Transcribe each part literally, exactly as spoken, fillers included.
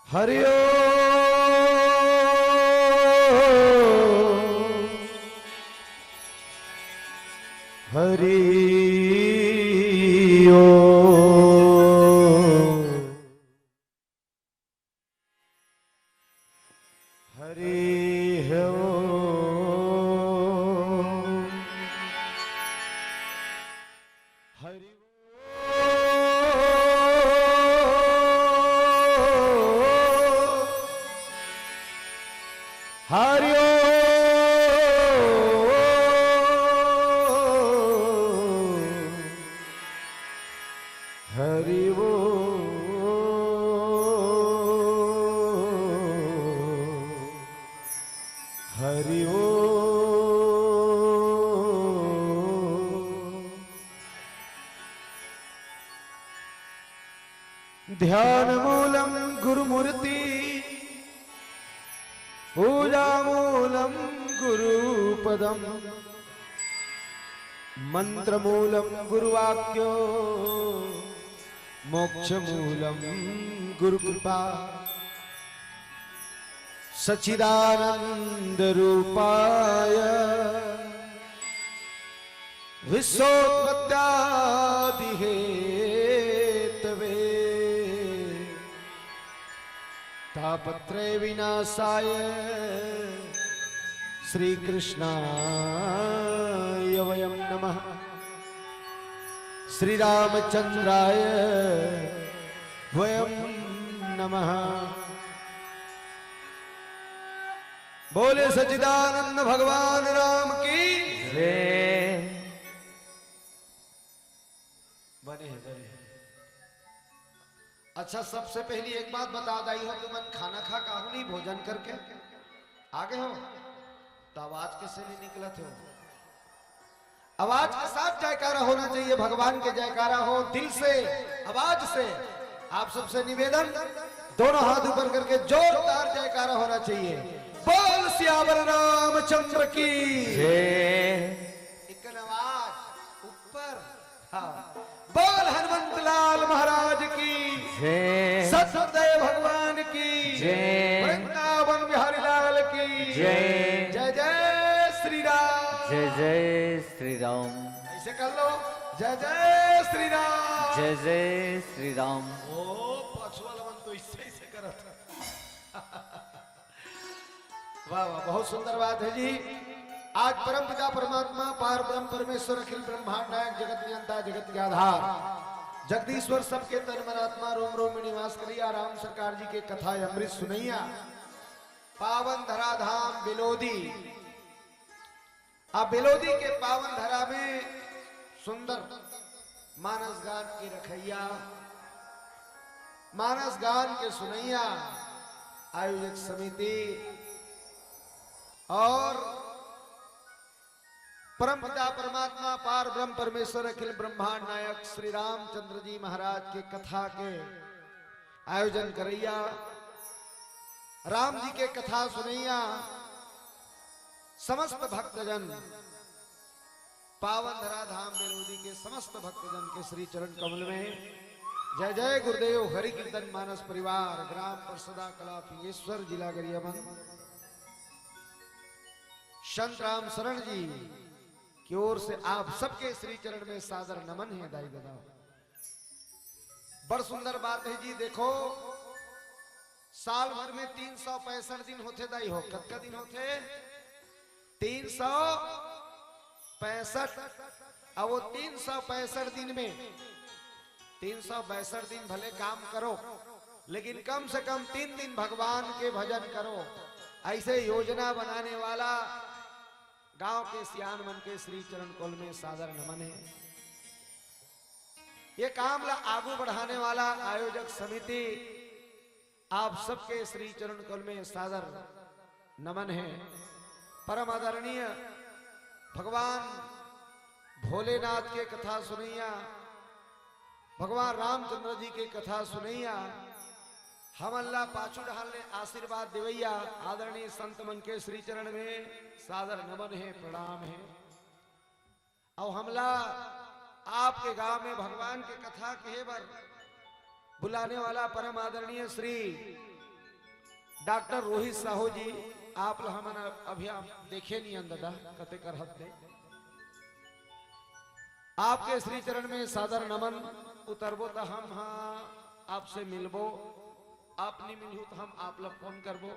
हरि ओम। हरि ओम। हरि ओम। हरि ओम। हरि ओम। हरि ओम। हरि ओम। ध्यान मूलं गुरुमूर्ति, पूजा मूलं गुरुपदम, मंत्र मूलं गुरुवाक्यो, मोक्ष मूलं गुरुकृपा। सच्चिदानंद रूपाय विश्वोत्पत्त्यादिहेतवे, तापत्रय विनाशाय श्रीकृष्णाय वयं नमः। श्रीरामचंद्राय वयं नमः। बोले सच्चिदानंद भगवान राम की। जय। बने हे, बने हे। अच्छा, सबसे पहली एक बात बता दाई हो, तुमन खाना खा के आहू नहीं, भोजन करके आगे हो, तो आवाज कैसे नहीं निकलत हो? आवाज के साथ जयकारा होना चाहिए, भगवान के जयकारा हो, दिल से, आवाज से। आप सबसे निवेदन, दोनों हाथ ऊपर करके जोरदार जयकारा होना चाहिए। बोल सियावर रामचंद्र की। जय। एक आवाज ऊपर। हाँ। बोल हनुमंत लाल महाराज की। जय। सतदेव भगवान की। जय। वृंदावन बिहारी लाल की। जय। जय जय श्री राम। जय जय श्री राम। ऐसे कर लो। जय जय श्री राम। जय जय श्री राम। ओ, पाछू वाला मन तो ऐसे ऐसे करत। वाह वाह, बहुत सुंदर बात है जी। आज परम पिता परमात्मा पार ब्रह्म परमेश्वर अखिल ब्रह्मांड नायक जगत नियंता जगत के आधार जगदीश्वर सबके तन मन आत्मा रोम रोम में निवास करिया राम सरकार जी के कथा अमृत सुनैया पावन धरा धाम बेलोदी। आ बेलोदी के पावन धरा में सुंदर मानस गान के रखैया, मानस गान के सुनैया, आयोजक समिति और परम पिता परमात्मा पार ब्रह्म परमेश्वर अखिल ब्रह्मांड नायक श्री रामचंद्र जी महाराज के कथा के आयोजन करैया, राम जी के कथा सुनैया, समस्त भक्तजन, पावन धरा धाम बेलोदी के समस्त भक्तजन के श्री चरण कमल में जय जय गुरुदेव हरि कीर्तन मानस परिवार, ग्राम परसदा कला फिंगेश्वर, जिला गरियाबंद। संत राम शरण जी की ओर से आप सबके श्री चरण में सादर नमन है दाई ददा। बड़ सुंदर बात है जी। देखो, साल भर में तीन सौ पैंसठ दिन होथे दाई हो। कतका दिन होथे? तीन सौ पैंसठ। अब वो तीन सौ पैंसठ दिन में, तीन सौ पैंसठ दिन भले काम करो, लेकिन कम से कम तीन दिन भगवान के भजन करो। ऐसे योजना बनाने वाला गांव के सियान मन के श्री चरण कमल में सादर नमन है। ये काम ला आगू बढ़ाने वाला आयोजक समिति, आप सबके श्री चरण कमल में सादर नमन है। परम आदरणीय भगवान भोलेनाथ के कथा सुनैया, भगवान रामचंद्र जी के कथा सुनैया, हमन ला पाछू डहार ले आशीर्वाद देवैया आदरणीय संत मन के श्री चरण में सादर नमन है, प्रणाम है। अउ हमला आपके गांव में भगवान के कथा कहे बर बुलाने वाला परम आदरणीय श्री डॉक्टर रोहित साहू जी, आप ल हमन अभी आप देखे नहीं अंददा कते कर हफ्ते। आपके श्री चरण में सादर नमन। उतरबो त हम हा आपसे मिलबो, आप नहीं मिलहू त हम आप ला फोन करबो।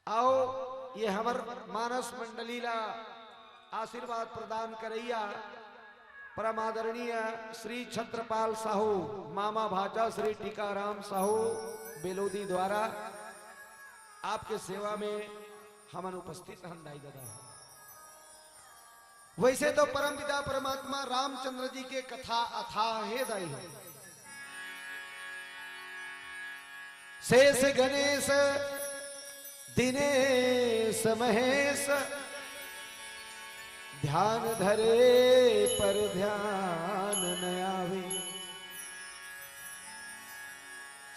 अउ ये हमर मानस मंडली ला आशीर्वाद प्रदान करैया परम आदरणीय श्री छत्रपाल साहू, मामा भाचा श्री टीकाराम साहू बेलोदी द्वारा आपके सेवा में हमन उपस्थित हन दाई ददा। वैसे तो परमपिता परमात्मा रामचंद्र जी के कथा अथाह हे दाई हो। शेष गणेश दिनेश महेश, ध्यान धरे पर ध्यान न आवे।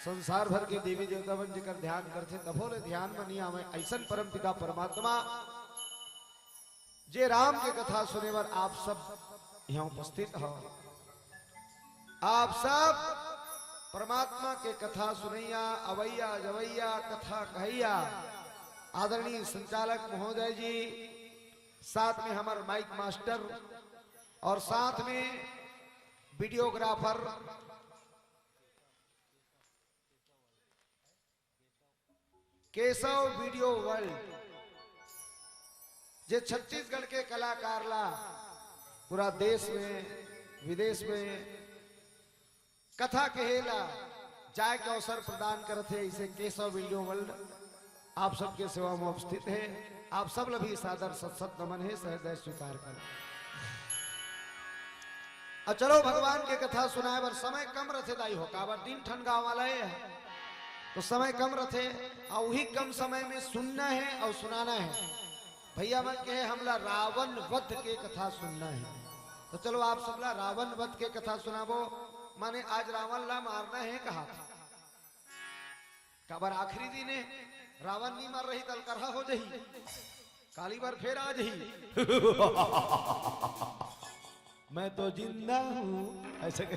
संसार भर के देवी देवता मन जेकर ध्यान करथे, तभो ले ध्यान म नइ आवय। अइसन परमपिता परमात्मा जे राम के कथा सुने बर आप सब यहाँ उपस्थित हो, आप सब परमात्मा के कथा सुनैया, अवैया जवैया, कथा कहैया आदरणीय संचालक महोदय जी, साथ में हमर माइक मास्टर और साथ में वीडियोग्राफर केशव वीडियो वर्ल्ड, जे छत्तीसगढ़ के कलाकार ला पूरा देश में, विदेश में कथा कहे ला जाए के अवसर प्रदान करत हे, इसे केशव वीडियो वर्ल्ड आप सबके सेवा में उपस्थित हे। आप सब ला भी सादर सत सत नमन हे, सहृदय स्वीकार कर। अब चलो, भगवान के कथा सुनाए बर समय कम रथे दाई हो, काबर दिन ठन गाँव वाला हे, तो समय कम रथे, अउ उही कम समय में सुनना हे अउ सुनाना हे। भैया मन कहे, "हमला रावण वध के कथा सुनना हे।" तो चलो, आप सबला रावण वध के कथा सुनाबो। माने, आज रावण ला मारना हे, कहा था। काबर आखिरी दिन हे, रावण नी मर रही, तलकरहा हो जही, काली बर फेर आ जही। मैं तो जिंदा हूँ, ऐसे कहे।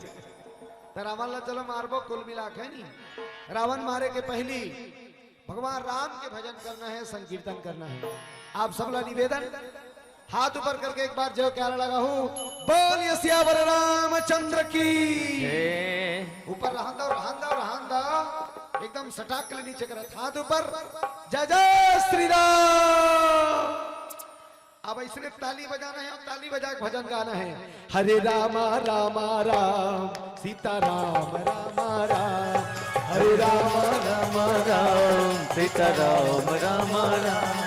त रावण ला चलो मारबो, कुल मिला के नी। रावण मारे के पहली भगवान राम के भजन करना हे, संकीर्तन करना हे। आप सबला निवेदन, हाथ ऊपर करके एक बार जयकारा लगाहू, बोलिए सियावर रामचंद्र की। ऊपर रहन दो, रहन दो, रहन दो। एकदम सटाक ले नीचे करत। हाथ ऊपर। जय जय श्री राम। अब इसने ताली बजाना है, अब ताली बजा के भजन गाना है। हरे रामा रामा राम, सीता राम रामा राम। हरे रामा रामा राम, सीता राम रामा राम।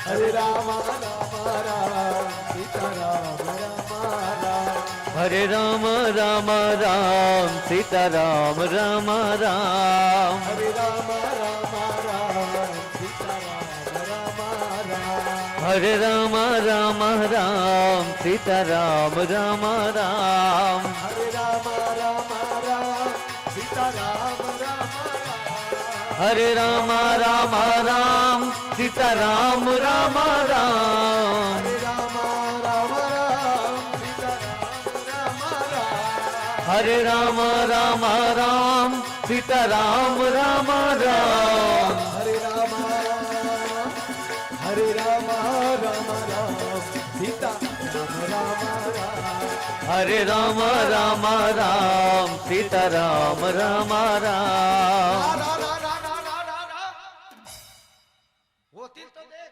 हरे रामा रामा राम, सीता राम रामा राम। हरे रामा रामा राम, सीता राम रामा राम। हरे रामा रामा राम, सीता राम रामा राम। हरे रामा रामा राम, सीता राम रामा राम। हरे रामा रामा राम, सीता राम रामा राम। हरे रामा रामा राम, सीता राम रामा राम। हरे रामा रामा राम, सीता राम रामा राम। हरे रामा रामा राम, सीता राम रामा राम। हरे रामा, हरे रामा रामा राम, सीता राम रामा राम। हरे रामा रामा राम, सीता राम रामा राम। रा, रा, रा, रा। वो तीन तो देख,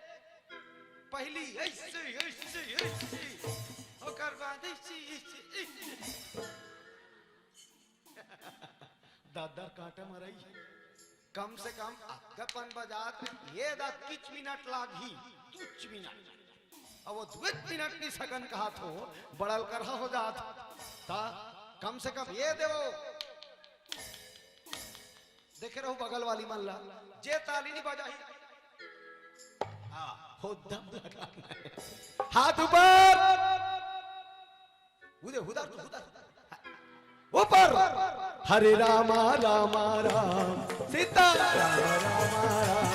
पहली ऐसे, ऐसे, ऐसे, ओकर बाद ऐसे, ऐसे, ऐसे। दादर कांटा मरई। कम से कम अतका पन बजात, ये दा किच मिनट लागही, कुछ मिनट। अब वो दुच मिनट नहीं सकन कहा थो, बड़ल करहा हो जात। ता कम से कम ये देवो। देखे रहो बगल वाली मन ला, जे ताली नहीं बजाही। हाँ, हो दम लगा। हाथ ऊपर। उधर, उधर, उधर। ऊपर। हरे रामा रामा राम, सीता राम रामा राम।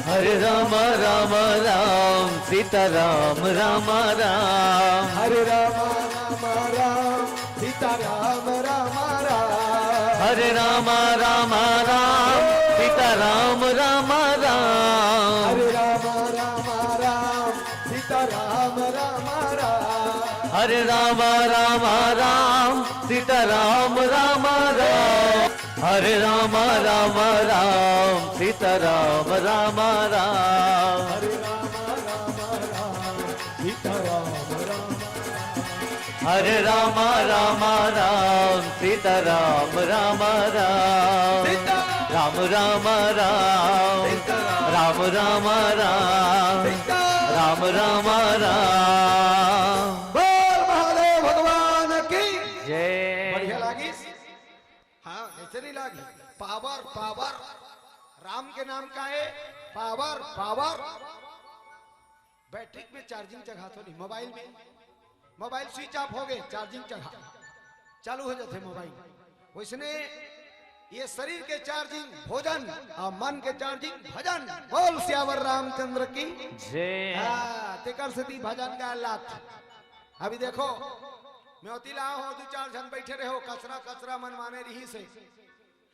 हरे रामा रामा राम, सीता राम रामा राम। हरे रामा रामा राम, सीता राम रामा राम। हरे रामा रामा राम, सीता राम रामा राम। हरे रामा रामा राम, सीता राम रामा राम। हरे रामा रामा राम, सीता राम रामा राम। हरे रामा रामा राम, सीता राम रामा राम। हरे रामा रामा राम, सीता राम रामा राम। हरे रामा रामा राम, सीता राम रामा राम। सीता राम रामा राम, सीता राम रामा राम। सीता राम रामा राम। बोल महादेव भगवान की जय। बढ़िया लागिस। हाँ, ऐसे नहीं लागी। Power, power. राम के नाम का है? Power, power. बैटरी में चार्जिंग चघाथो नहीं, मोबाइल में। मोबाइल स्विच ऑफ हो गए, चार्जिंग चघा, चालू हो जाते मोबाइल। वैसने ये शरीर के चार्जिंग भोजन और मन के चार्जिंग भजन। बोल सियावर रामचंद्र की जय। हाँ, तेकर सेती भजन गाय लात। अभी देखो, मैं ओती ला हो, दू चार झन बैठे रहो, कचरा कचरा मन माने रही से।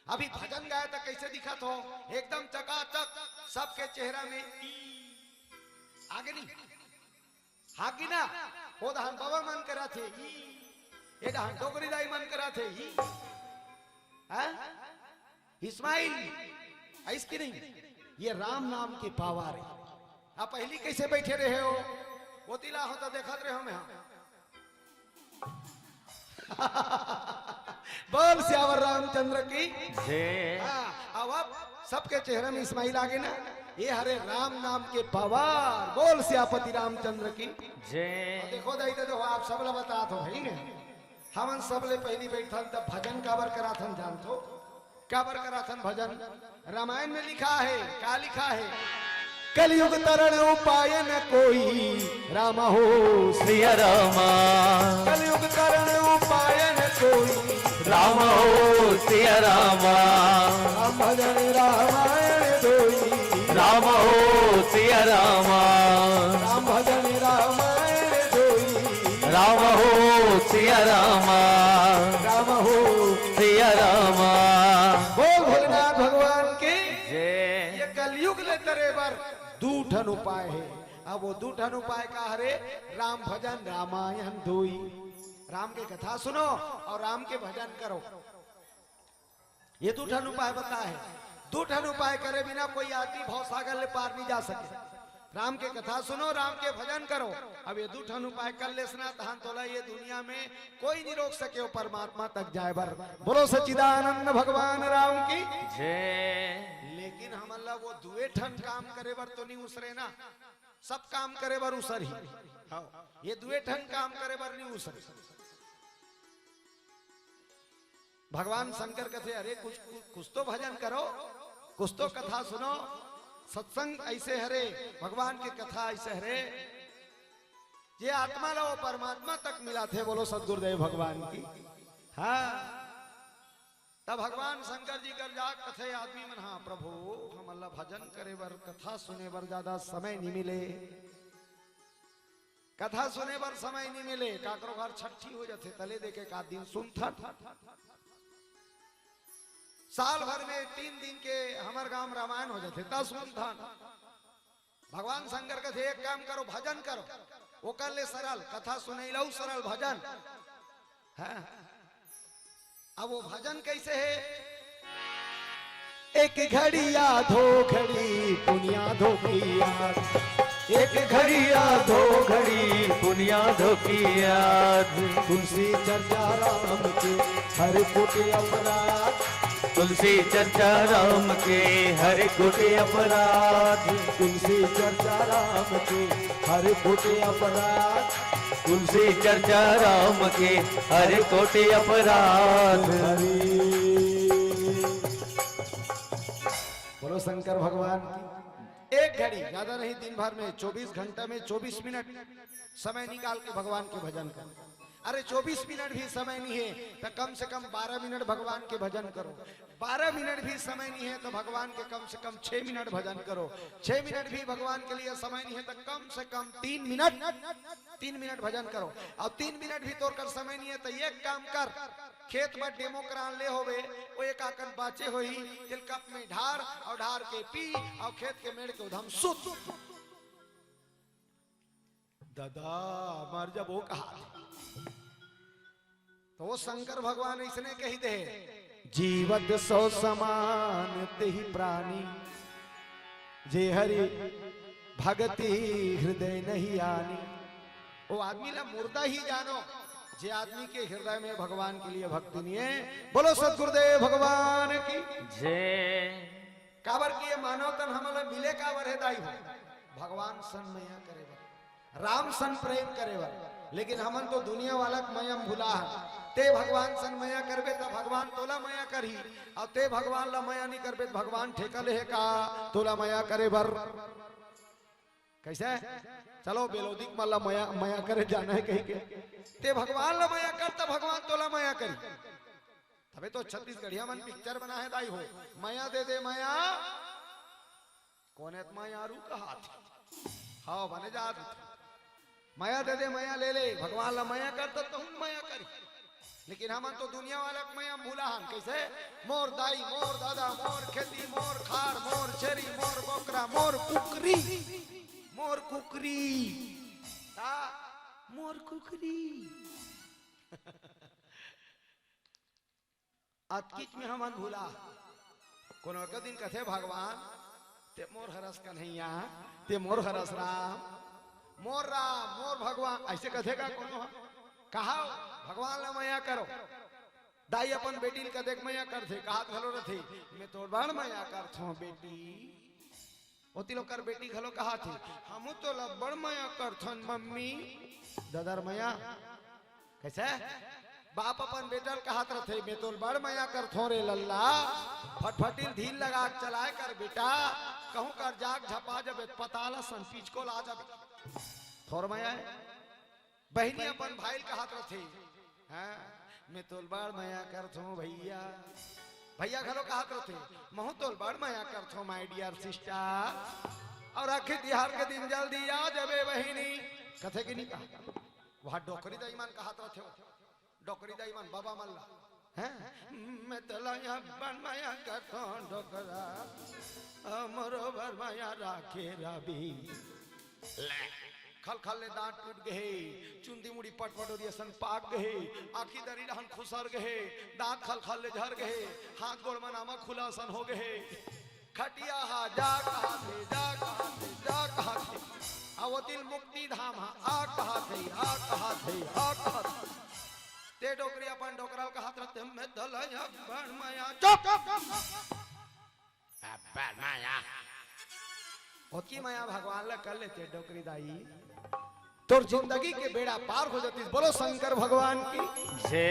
अभी भजन गाए त कैसे दिखत हो? एकदम चकाचक, सबके चेहरा में ई आगे नहीं, हागी ना, वो दहन बाबा मन करा थे ई, ये दहन डोकरी दाई मन करा थे ई। हाँ? इस्माइल, ऐस की नहीं, ये राम नाम की पावर है। आप पहली कैसे बैठे रहे हो? वो तिला हो तो देखत रहे हो मैं, हाँ। बोल सियावर रामचंद्र की जय। हाँ, अब, अब सबके चेहरा में इस्माइल आगे ना, ये हरे राम नाम के पावर। बोल सियापति रामचंद्र की जय। देखो दाई, देखो, आप सब ला बतात हो भाई ने, हमन सब ले पहली बैठन तब भजन काबर कराथन जानथो? काबर कराथन भजन? रामायण में लिखा है, का लिखा है? कलयुग तरण उपाय न कोई, राम हो सिया रामा। कलयुग तरण उपाय न कोई, राम हो सिया रामा। राम भजन रामायण दोई, राम हो सिया रामा। राम भजन रामायण दोई, राम हो सिया रामा। राम हो सिया रामा। बोल भोलेनाथ भगवान की जय। ये कलयुग ले तरे बर दू ठन उपाय है। अब वो दू ठन उपाय का हरे? राम भजन रामायण दोई। राम के कथा सुनो और राम के भजन करो। ये दू ठन उपाय बताए हे। दू ठन उपाय करे बिना कोई आदमी भवसागर ले पार नहीं जा सके। राम के कथा सुनो, राम के भजन करो। अब ये दू ठन उपाय कर लेस ना, तहन तोला ये दुनिया में कोई नहीं रोक सके, वो परमात्मा तक जाए बर। बोलो सच्चिदानंद भगवान राम की। जय। लेकिन हमन ला वो दुए ठन काम करे बर तो नहीं उसरे ना, सब काम करे बर उसर ही। हाँ, ये दुए ठन काम करे बर नहीं उसरे। भगवान शंकर कथे, "अरे कुछ, कुछ, कुछ तो भजन करो, कुछ तो कथा सुनो, सत्संग ऐसे हरे, भगवान के कथा ऐसे हरे, जे आत्मा ला वो परमात्मा तक मिलाथे।" बोलो सदगुरुदेव भगवान की। हाँ, तब भगवान शंकर जी कर जा कथे आदमी मन, "हाँ प्रभु, हमन ला भजन करे बर, कथा सुने बर ज्यादा समय नहीं मिले।" कथा सुने बर समय नहीं मिले, काकरो घर छट्ठी हो जाथे, तले देखे का दिन सुनथन। साल भर में तीन दिन के हमर गांव रामायण हो जाथे, त सुनथन। भगवान शंकर कथे, "एक काम करो, भजन करो।" ओकर ले सरल कथा सुनई लऊ, सरल भजन। हाँ। अब वो भजन कैसे है? एक घड़ी या दो घड़ी पुनिया धोखी याद, एक घड़ी या दो घड़ी पुनिया धोखी याद। तुलसी चर्चा राम के हर कुट अपराध, तुलसी चर्चा राम के हर कुट अपराध, तुलसी चर्चा राम के हर कुट अपराध, तुलसी चर्चा राम के हर कुट अपराध। हरि। बोलो शंकर भगवान की। एक घड़ी, ज्यादा नहीं, दिन भर में चौबीस घंटा में चौबीस मिनट समय निकाल के भगवान के भजन कर। अरे चौबीस मिनट भी समय नहीं है तो कम से कम बारह मिनट भगवान के भजन करो। बारह मिनट भी समय नहीं है तो भगवान के कम से कम छह मिनट भजन करो। छह मिनट भी भगवान के लिए समय नहीं है तो कम से कम तीन मिनट, तीन मिनट भजन करो। और तीन मिनट भी तोर कर समय नहीं है तो एक काम कर, खेत में डेमो करान ले होवे, वो एक आकन बाचे होही, तेल कप में ढार और ढार के पी और खेत के मेड़ के उधम सुत। दादा, मर जबो कहा। तो वो शंकर भगवान इसने कही दे, "जीवत सौ समान तेहि प्राणी, जे हरि भगति हृदय नहीं आनी।" वो आदमी ला मुर्दा ही जानो, जे आदमी के हृदय में भगवान के लिए भक्ति नहीं है। बोलो सतगुरुदेव भगवान की। जय। काबर कि ये मानव तन हमन ला मिले काबर हे दाई हो? भगवान सन मया करे बर, राम सन प्रेम करे बर। लेकिन हमन तो दुनिया वाला के मया म भुला हन। ते भगवान सन मया करबे त भगवान तोला मया करही, अउ ते भगवान ला मया नहीं करबे त भगवान ठेका ले हे का तोला मया करे बर? कैसे? चलो बेलोदिक मन ला मया, मया करे जाना है कही के। ते भगवान ला मया कर त भगवान तोला मया करही। तबे तो छत्तीसगढ़िया मन पिक्चर बना है दाई हो, मया दे दे मया। कोन हे त मयारू कहात हे? हाँ, बने जात हे। मया दे दे, मया ले ले, भगवान ला मया कर त तहूँ मया करी। लेकिन हमन तो दुनिया वाला के मया म भुला हन। कैसे? मोर दाई, मोर दादा, मोर खेती, मोर खार, मोर छेरी, मोर बोकरा, मोर कुकरी, मोर कुकरी, ता मोर कुकरी। अतकीच में हमन भुला। कोनो एक दिन कथे, "भगवान, ते मोर हरस कन्हैया, ते मोर हरस राम, मोर राम, मोर भगवान," ऐसे कथे का कोनो ह? कहा, "भगवान ला मया करो।" दाई अपन बेटी ल कतेक मया करथे, कहात घलो रथे, "मैं तोर बड़ मया करथों बेटी।" ओती लोग कर बेटी घलो कहाथे, "हमू तोला बड़ मया करथन मम्मी।" ददर मया कैसे? बाप अपन बेटा ल कहात रथे, "मैं तोल बड़ मया करथों रे लल्ला, फटफटी ल धीर लगा के चलाए कर बेटा, कहूँ कर जाग झपा जबे त पताल असन पिचकोला जबे।" थोर मया हे। बहिनी अपन भाई ल कहात रथे, "हाँ, मैं तोल बड़ मया करथों भैया।" भैया घलो कहात रथे, "महूँ तोल बड़ मया करथों my dear sister।" अउ राखी तिहार के दिन जल्दी आ जबे बहिनी, कथे कि नहीं कहा? वहाँ डोकरी दाई मन कहात रथे हो, डोकरी दाई मन बाबा मन ला, हैं? "मैं तोला अब्बड़ मया करथों डोकरा, हमरो बर मया राखे रबी।" ले। खलखल ले दांत टूट गे हे, चुंदी मुड़ी पटपटोरी असन पाक गे हे, आँखी दरी डहन खुसर गे हे, दांत खलखल ले झर गे हे, हाथ गोड़ मन आमा खुला असन हो गे हे। खटिया हा जा कहाथे, जा कहाथे, जा कहाथे। अवतिल मुक्ति धाम हा आ कहाथे, आ कहाथे, आ कहाथे। ते डोकरी अपन डोकरा ल कहात रथे, मैं दलया बड़ माया। चुप! अब्बड़ माया। ओतकी माया भगवान ला कर लेते डोकरी दाई, तोर जिंदगी के बेड़ा पार हो जातिस। बोलो शंकर भगवान की। जय।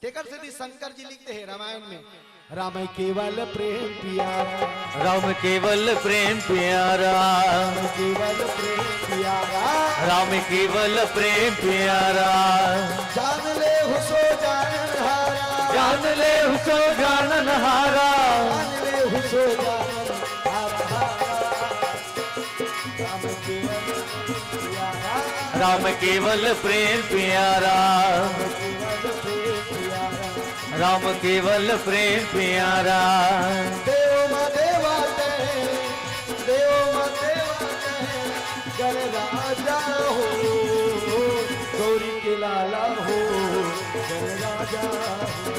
तेकर सेती शंकर जी लिखते हैं रामायण में, राम केवल प्रेम प्यारा। राम केवल प्रेम प्यारा। राम केवल प्रेम प्यारा। राम केवल प्रेम प्यारा। जान लेहु सो जानन हारा। जान लेहु सो जानन हारा। जान लेहु सो जानन हारा। राम केवल प्यारा। राम केवल प्रेम प्यारा। राम केवल प्रेम प्यारा। देव मा देवा तैं, देव मा देवा तैं, गण राजा हो, गौरी के लाला हो, गण राजा हो।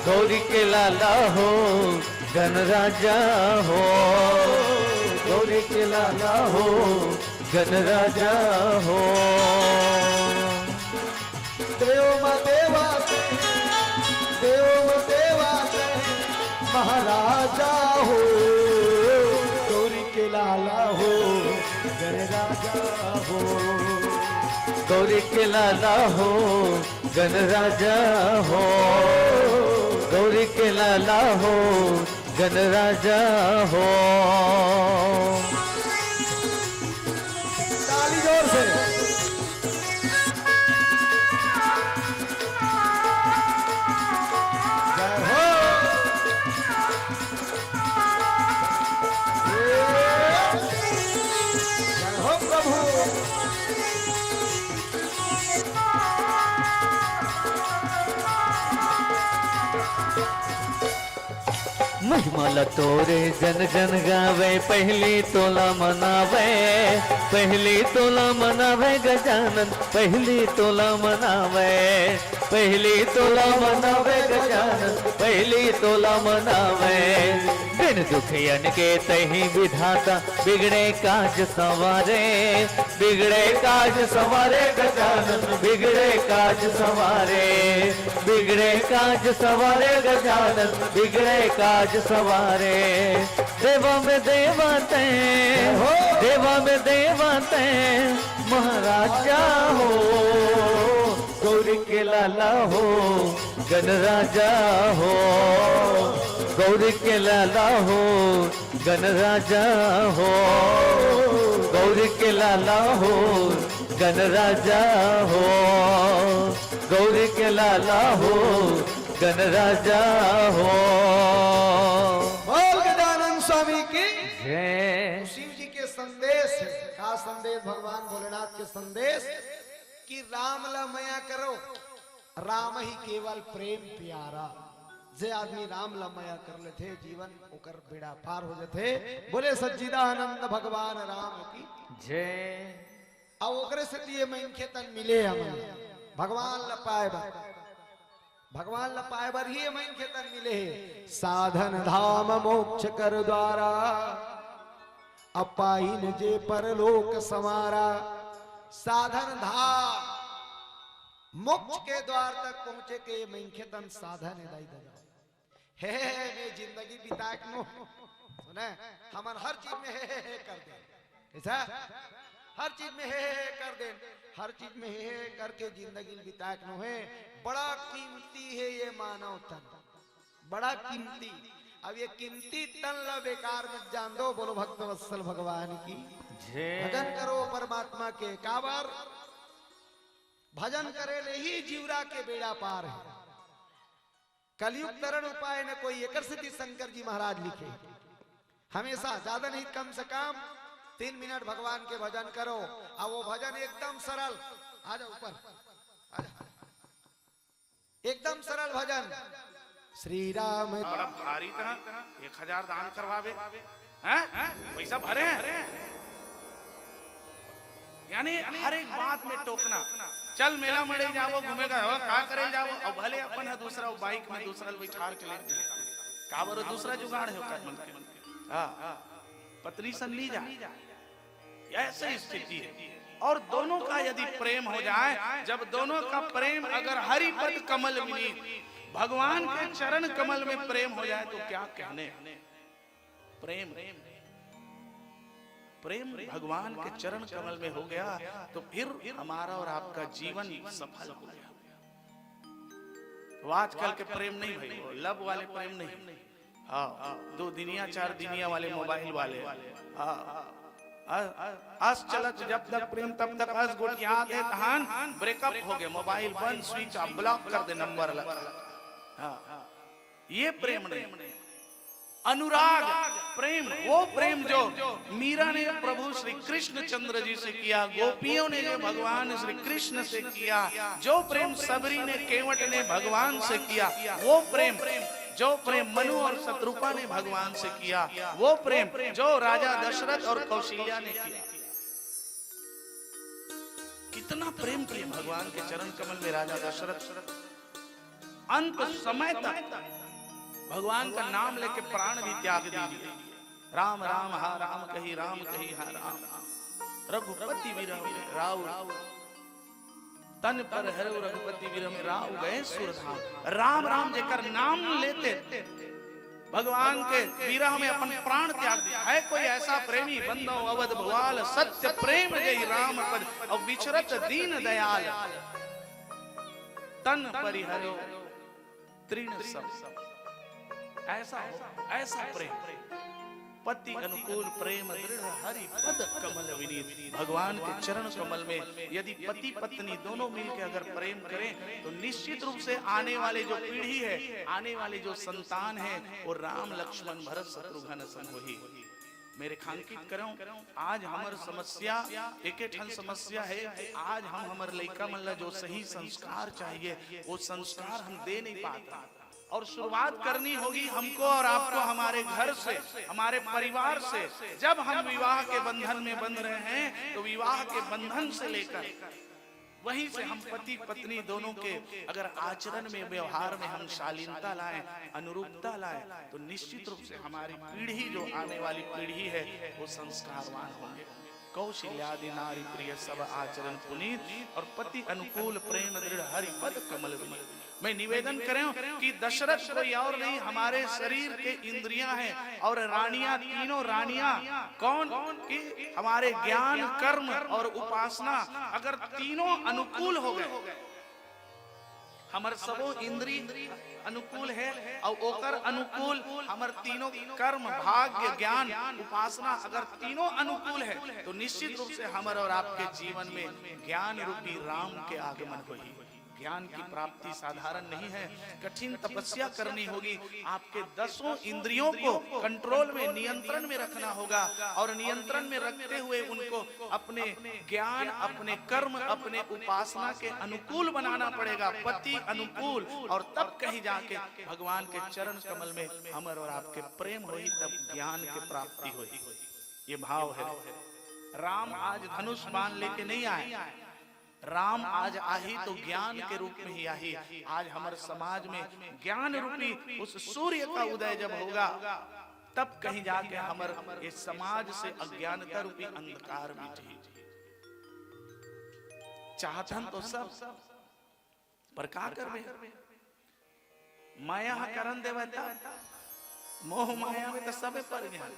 गौरी के लाला हो, गण राजा हो, गौरी के लाला हो, गण राजा हो। देव मा देवा तैं, देव मा देवा तैं, महाराजा हो, गौरी के लाला हो, गण राजा हो। गौरी के लाला हो, गण राजा हो, गौरी के लाला हो, गण राजा हो। ताली जोर से। जय हो। जय हो प्रभु। महिमा ला तोरे जन जन गावे, पहिली तोला मनावे, पहिली तोला मनावे गजानन, पहिली तोला मनावे, पहिली तोला मनावे गजानन, पहिली तोला मनावे। दिन दुखियन के तहीं विधाता, बिगड़े काज संवारे, बिगड़े काज संवारे गजानन, बिगड़े काज संवारे, बिगड़े काज संवारे गजानन, बिगड़े काज संवारे। देवा में देवा तैं, हो। देवा में देवा तैं, महाराजा हो, गौरी के लाला हो, गण राजा हो, गौरी के लाला हो, गण राजा हो, गौरी के लाला हो, गण राजा हो, गौरी के लाला हो, गण राजा हो। बोल गजानन स्वामी की जय। शिव जी के संदेश है। का संदेश? भगवान भोलेनाथ के संदेश कि राम ला मया करो, राम ही केवल प्रेम प्यारा। जे आदमी राम ला मया कर लेथे, जीवन ओकर बेड़ा पार हो जाथे। बोले सच्चिदानंद भगवान राम की जय। अब ओकरे सेती ये मनखे तन मिले हमन भगवान ला पाए बर, भगवान ला पाए बर ही ये मनखे तन मिले हे। साधन धाम मोक्ष कर द्वारा, अब पाइन जे परलोक संवारा। साधन धाम मोक्ष के द्वार तक पहुंचे के ये मनखे तन साधन हे दाई ददा। हे, हे, हे, मैं जिंदगी बिताए के नो। सुने, हमन हर चीज में हे, हे, हे कर दे। कैसा? हर चीज में हे, हे, हे कर दे। हर चीज में हे, हे करके जिंदगी बिताए के नो हे। बड़ा कीमती हे ये मानव तन, बड़ा कीमती। अब ये कीमती तन ला बेकार मत जान दो। बोलो भक्त वत्सल भगवान की जय। भजन करो परमात्मा के। काबर? भजन करे ले ही जीवरा के बेड़ा पार हे। कलयुग तरण उपाय न कोई, एकर सेती शंकर जी महाराज लिखे, हमेशा ज्यादा नहीं, कम से कम तीन मिनट भगवान के भजन करो। और वो भजन एकदम सरल, आ जाओ ऊपर, आ जाओ। एकदम सरल भजन। श्री राम। बड़ा भारी था, एक हजार दान करवावे, हैं? पैसा भरे हैं? यानी हर एक बात में टोकना। चल मेला मड़ई जाबो, घूमे का हो, का करे जाबो? अउ भले अपन ह दूसरा बाइक में दूसरा ल बैठार के ले जाए, काबर दूसरा जुगाड़ हे ओकर मन के। हाँ, पत्नी संग नहीं जाए, ऐसी स्थिति है। और दोनों का यदि प्रेम हो जाए, जब दोनों का प्रेम अगर हरि पद कमल विनीत, भगवान के चरण कमल में प्रेम हो जाए, तो क्या कहने। प्रेम, प्रेम भगवान के चरण कमल में हो गया, तो फिर हमारा और आपका जीवन सफल हो गया। तो आजकल के प्रेम नहीं भाई, वो लव वाले प्रेम नहीं। हाँ, दो दिनिया चार दिनिया वाले मोबाइल वाले। हाँ, हाँ, अस चलत जब तक प्रेम तब तक अस गोठियात हे, तहान ब्रेकअप हो गए, मोबाइल बंद, स्विच ऑफ, ब्लॉक कर दे नंबर लगा। हाँ, ये प्रेम नहीं। अनुराग प्रेम, वो प्रेम जो मीरा ने प्रभु श्री कृष्णचंद्र जी से किया, गोपियों ने जो भगवान श्री कृष्ण से किया, जो प्रेम सबरी ने केवट ने भगवान से किया, वो प्रेम जो प्रेम मनु और शतरूपा ने भगवान से किया, वो प्रेम जो राजा दशरथ और कौशल्या ने किया। कितना प्रेम किए भगवान के चरण कमल में राजा दशरथ। अंत समय तक भगवान का नाम लेके प्राण भी त्याग दीजिए। राम राम हा राम कही, राम कही हा राम। रघुपति विरह में राव, तन पर हरव रघुपति विरह में राव गए सुरधाम। राम राम जेकर नाम लेते भगवान के विरह में अपन प्राण त्याग दिया। है कोई ऐसा प्रेमी, बंदो अवध भुआल, सत्य प्रेम जय राम पद, और विचरत दीन दयाल, तन परिहरो तृण सब। ऐसा हो, ऐसा प्रेम, पति अनुकूल प्रेम दृढ़ हरि पद कमल विनीत। भगवान के चरण कमल में यदि पति पत्नी दोनों मिलके अगर प्रेम करें, तो निश्चित रूप से आने वाले जो पीढ़ी है, आने वाले जो संतान है, वो राम लक्ष्मण भरत शत्रुघ्न सन होही। मैं रेखांकित करूं, आज हमर समस्या, एके ठन समस्या है कि आज हम हमर लइका मन ला जो सही संस्कार चाहिए, वो संस्कार हम दे नहीं पाता। और शुरुआत करनी होगी हमको और आपको हमारे घर से, हमारे परिवार से। जब हम विवाह के बंधन में बंध रहे हैं, तो विवाह के बंधन से लेकर वहीं से हम पति पत्नी दोनों के अगर आचरण में, व्यवहार में हम शालीनता लाएं, अनुरूपता लाएं, तो निश्चित रूप से हमारी पीढ़ी, जो आने वाली पीढ़ी है, वो संस्कारवान होंगे। कौशल्यादि नारी प्रिय सब आचरण पुनीत, और पति अनुकूल प्रेम दृढ़ हरि पद कमल विनीत। मैं निवेदन करूं कि दशरथ कोई और नहीं, हमारे शरीर के इंद्रियां हैं, और रानियां, तीनों रानियां कौन? कि हमारे ज्ञान, कर्म और उपासना अगर तीनों अनुकूल हो गए, हमर सबो इंद्री अनुकूल है और ओकर अनुकूल हमर तीनों कर्म, भाग्य, ज्ञान, उपासना अगर तीनों अनुकूल है, तो निश्चित रूप से हमर और आपके जीवन में ज्ञान रूपी राम के आगमन होही। ज्ञान की प्राप्ति साधारण नहीं है, कठिन तपस्या करनी होगी। आपके दसों इंद्रियों को कंट्रोल में, नियंत्रण में रखना होगा और नियंत्रण में रखते हुए उनको अपने ज्ञान, अपने कर्म, अपने उपासना के अनुकूल बनाना पड़ेगा, पति अनुकूल, और तब कहीं जाके भगवान के चरण कमल में हमर और आपके प्रेम होही, तब ज्ञान के प्राप्ति होही। ये भाव है। राम आज धनुष बाण लेके नहीं आए, राम आज आही तो ज्ञान के रूप में ही आही। आज हमर समाज में ज्ञान रूपी उस सूर्य का उदय जब होगा, तब कहीं जाके हमर इस समाज से अज्ञानता रूपी अंधकार मिटही। चाहथन तो सब, पर का करबे? माया ह करन देवय तब, मोह माया में तो सबे पर जान।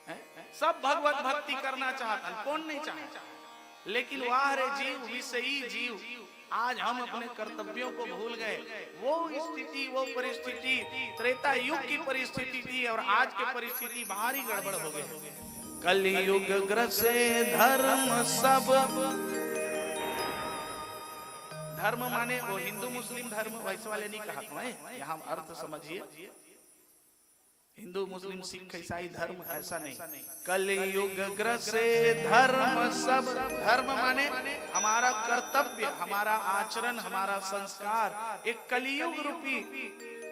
हैं? सब भगवत भक्ति करना चाहथन, कौन नहीं चाहे? लेकिन वाह रे जीव, विषयी जीव, आज हम अपने कर्तव्यों को भूल गए। वो स्थिति, वो परिस्थिति त्रेता युग की परिस्थिति थी और आज की परिस्थिति भारी गड़बड़ हो गई। कलयुग ग्रसे धर्म सब। धर्म माने वो हिंदू मुस्लिम धर्म वैसे वाले नहीं कहा मैं, यहाँ अर्थ समझिए। हिंदू मुस्लिम सिख ईसाई धर्म ऐसा नहीं। कलयुग ग्रसे धर्म सब। धर्म माने हमारा कर्तव्य, हमारा आचरण, हमारा संस्कार। एक कलयुग रूपी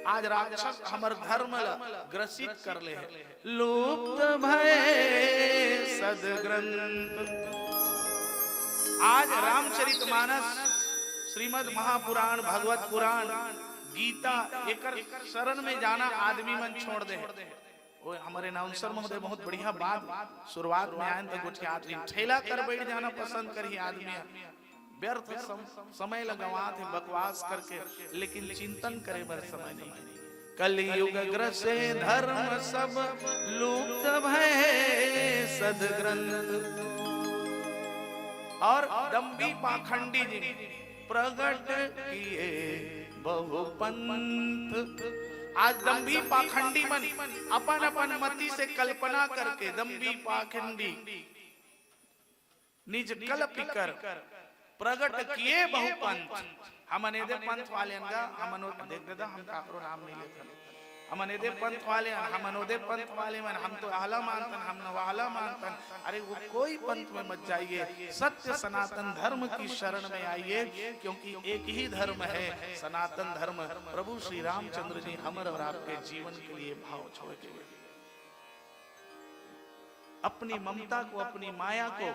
आज राक्षस हमर धर्म ला ग्रसित कर ले है। लुप्त भय सदग्रंथ। आज रामचरितमानस, श्रीमद् महापुराण, भगवत पुराण, गीता, एकर शरण में जाना आदमी मन छोड़ दे। वो हमर announcer महोदय बहुत बढ़िया बात शुरुआत में आयन त गोठियात रहिन, ठेला कर बैठ जाना पसंद करही आदमी ह। व्यर्थ सम-, समय ल गंवात हे बकवास करके, लेकिन चिंतन करे बर समय नहीं। कलयुग ग्रसे धर्म सब लुप्त भए सदग्रंथ। और दम्भी पाखंडी जी प्रगट किए बहु पंथ। आज दम्भी पाखंडी मन अपन अपन मति से कल्पना करके दम्भी पाखंडी निज कलपि कर प्रगट किए बहु पंथ। हमन एदे पंथ वाले अन गा, हमन ओ-, देख दे दा, हम काकरो नाम नहीं लेथन। हमन एदे पंथ वाले अन, हमन ओदे पंथ वाले मन, हम तो आहला मानथन, हम नवाला मानथन। अरे वो कोई पंथ में मत जाइए, सत्य सनातन धर्म की शरण में आइए, क्योंकि एक ही धर्म है सनातन धर्म। प्रभु श्री रामचंद्र जी हमर और आपके जीवन के लिए भाव छोड़ के गए। अपनी ममता को, अपनी माया को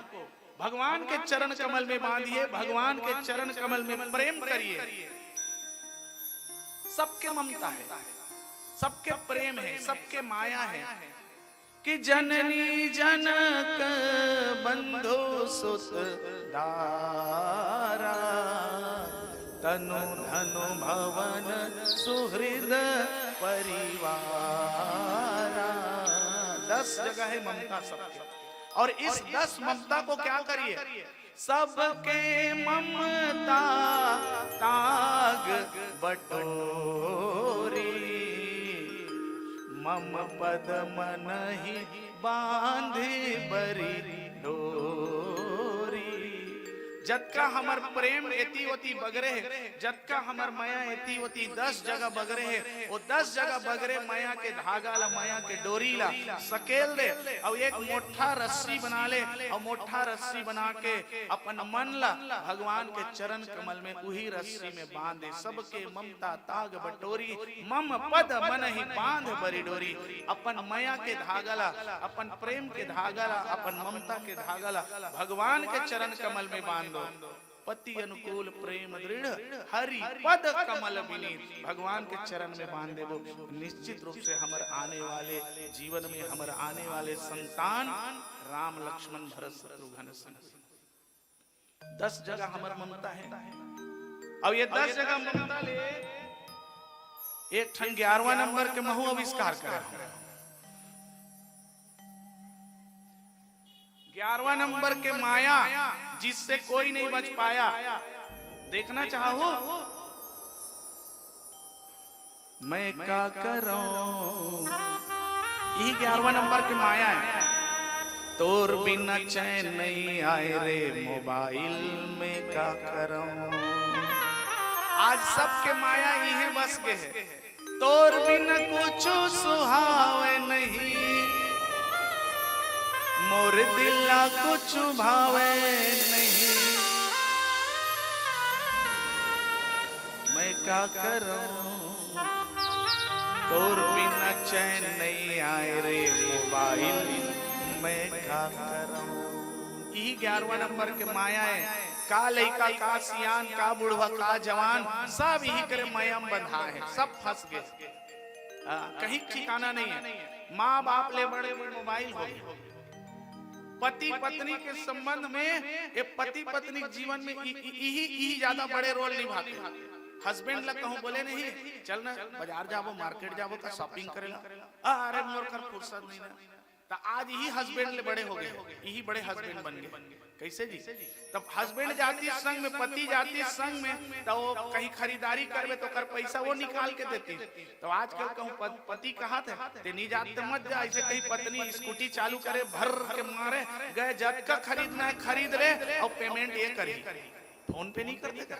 भगवान के चरण कमल में बांधिए, भगवान के चरण कमल में प्रेम करिए। सबके ममता है, सबके प्रेम है, सबके माया है कि जननी जनक बंधु सुत दारा, तनु धनु भवन सुहृद परिवारा। दस जगह है ममता सबके, और इस दस ममता को क्या करिए? सबके ममता ताग बटोरी, मम पद मनहि बांधि बरि डोरी। जतका हमर प्रेम एती ओती बगरे हे, जतका हमर मया एती ओती दस जगह बगरे हे, वो दस जगह बगरे मया के धागा ला, मया के डोरी ला सकेल दे, अउ एक मोठा रस्सी बना ले, अउ मोठा रस्सी बना के अपन मन ला भगवान के चरण कमल में उही रस्सी में बांध दे। सबके ममता ताग बटोरी, मम पद मनहि बांध बरि डोरी। अपन मया के धागा ला, अपन प्रेम के धागा ला, अपन ममता के धागा ला भगवान के चरण कमल में बांध दो। पति अनुकूल प्रेम दृढ़, हरि पद कमल विनीत। भगवान के चरण में बांध देबो, निश्चित रूप से हमर आने वाले जीवन में, हमर आने वाले संतान राम लक्ष्मण भरत शत्रुघ्न संग। दस जगह हमर ममता है। अब ये दस जगह ममता ले एक ठन ग्यारहवाँ नंबर के महू आविष्कार करे हूँ। ग्यारहवाँ नंबर के माया, जिससे कोई नहीं बच पाया। देखना चाहो? मैं का करूं? यही ग्यारहवाँ नंबर के माया है। तोर बिना चैन नहीं आए रे मोबाइल, मैं का करूं? आज सबके माया इहे बस के है। तोर बिन कुछु सुहावे नहीं, मोर दिल ला कुछु भावे नहीं। मैं का करूं, तोर बिन चैन नहीं आए रे मोबाइल, मैं का करूं। यही ग्यारहवाँ नंबर के माया है। का लइका, का सियान, का बुढ़वा, का जवान, सब यही करे माया में बंधा है, सब फंस गए। हाँ, कहीं ठिकाना नहीं है। माँ बाप ले बड़े मोबाइल हो गए। पति पत्नी के संबंध में ये पति पत्नी के जीवन में इ-, इ-, इही, इही ज्यादा बड़े रोल निभाते हैं। हस्बैंड ला कहूँ बोले नहीं, "चल ना बाजार जाबो, मार्केट जाबो, का शॉपिंग करेला।" "अरे मोर कर फुर्सत नहीं ना।" त आज इही हस्बैंड ले बड़े हो गए, इही बड़े हस्बैंड बन गए। कैसे जी? तब हस्बैंड जाती संग में, पति जाती संग में, त वो कहीं खरीदारी करबे तो ओकर पैसा वो निकाल के देती। तो आजकल कहूँ पत-, पति कहा थे, "ते नहीं जाते मत जा", ऐसे कहीं पत्नी स्कूटी चालू करे, भर के मारे, गए जतका खरीदना है खरीद ले, और पेमेंट ये करी, फोन पे नहीं करते का?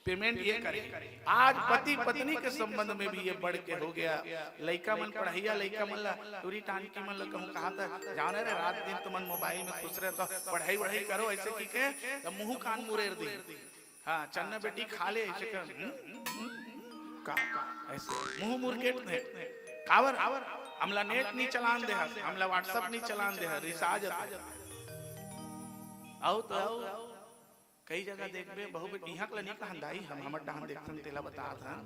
पेमेंट ये करे। आज पति पत्नी के संबंध में भी ये बढ़ के हो गया। लइका मन पढ़ैया, लइका मन ला टूरी टांकी मन ला कहूँ कहा था, "जाने रे, रात दिन तुमन मोबाइल में खुश रहे, तो पढ़ाई वढ़ाई करो", ऐसे की के, तो मुंह कान मुरेर दी। हाँ, चन्ना बेटी खा ले, ऐसे कर, हम्म, हम्म, का, का, ऐसे मुंह मुरकेट दे। काबर, हमला नेट नहीं चलान दे हस, हमला WhatsApp नहीं चलान दे हस, रिसा जाता है। अउ तो अउ, कई जगह देखबे, बहु बे-, इहाँ के ल नी कहन दाई, हम हमर डहन देखथन तेला बतात हन।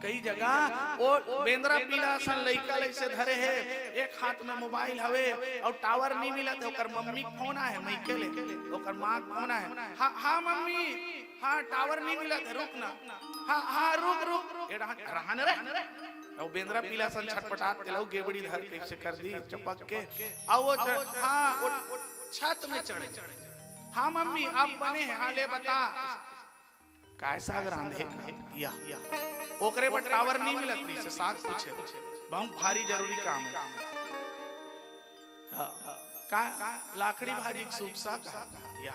कई जगह ओ बेंदरा पीला असन लइका ल अइसे धरे हे, एक हाथ में मोबाइल हवे अउ टावर नी मिलत हे, ओकर मम्मी के फोन आए हे मइके ले, ओकर माँ के फोन आए हे, "हाँ, हाँ मम्मी, हाँ टावर नी मिलत हे, रुक ना, हाँ, हाँ रुक, रुक, ए डहन, रहन रे।" अउ बेंदरा पीला असन छटपटात तेला अउ गेबड़ी धर के अइसे कर दी चपक के, अउ ओ च-, हाँ, ओ छत में चढ़े। "हाँ मम्मी, अब बने हे, हाँ ले बता।" "काय साग रांधे?" "या, या।" "ओकरे बर टावर नी मिलत रहिस हे, साग पूछे, बहुत भारी जरूरी काम हे।" "हाँ, का लाखड़ी भाजी के सूप साग?" "या।"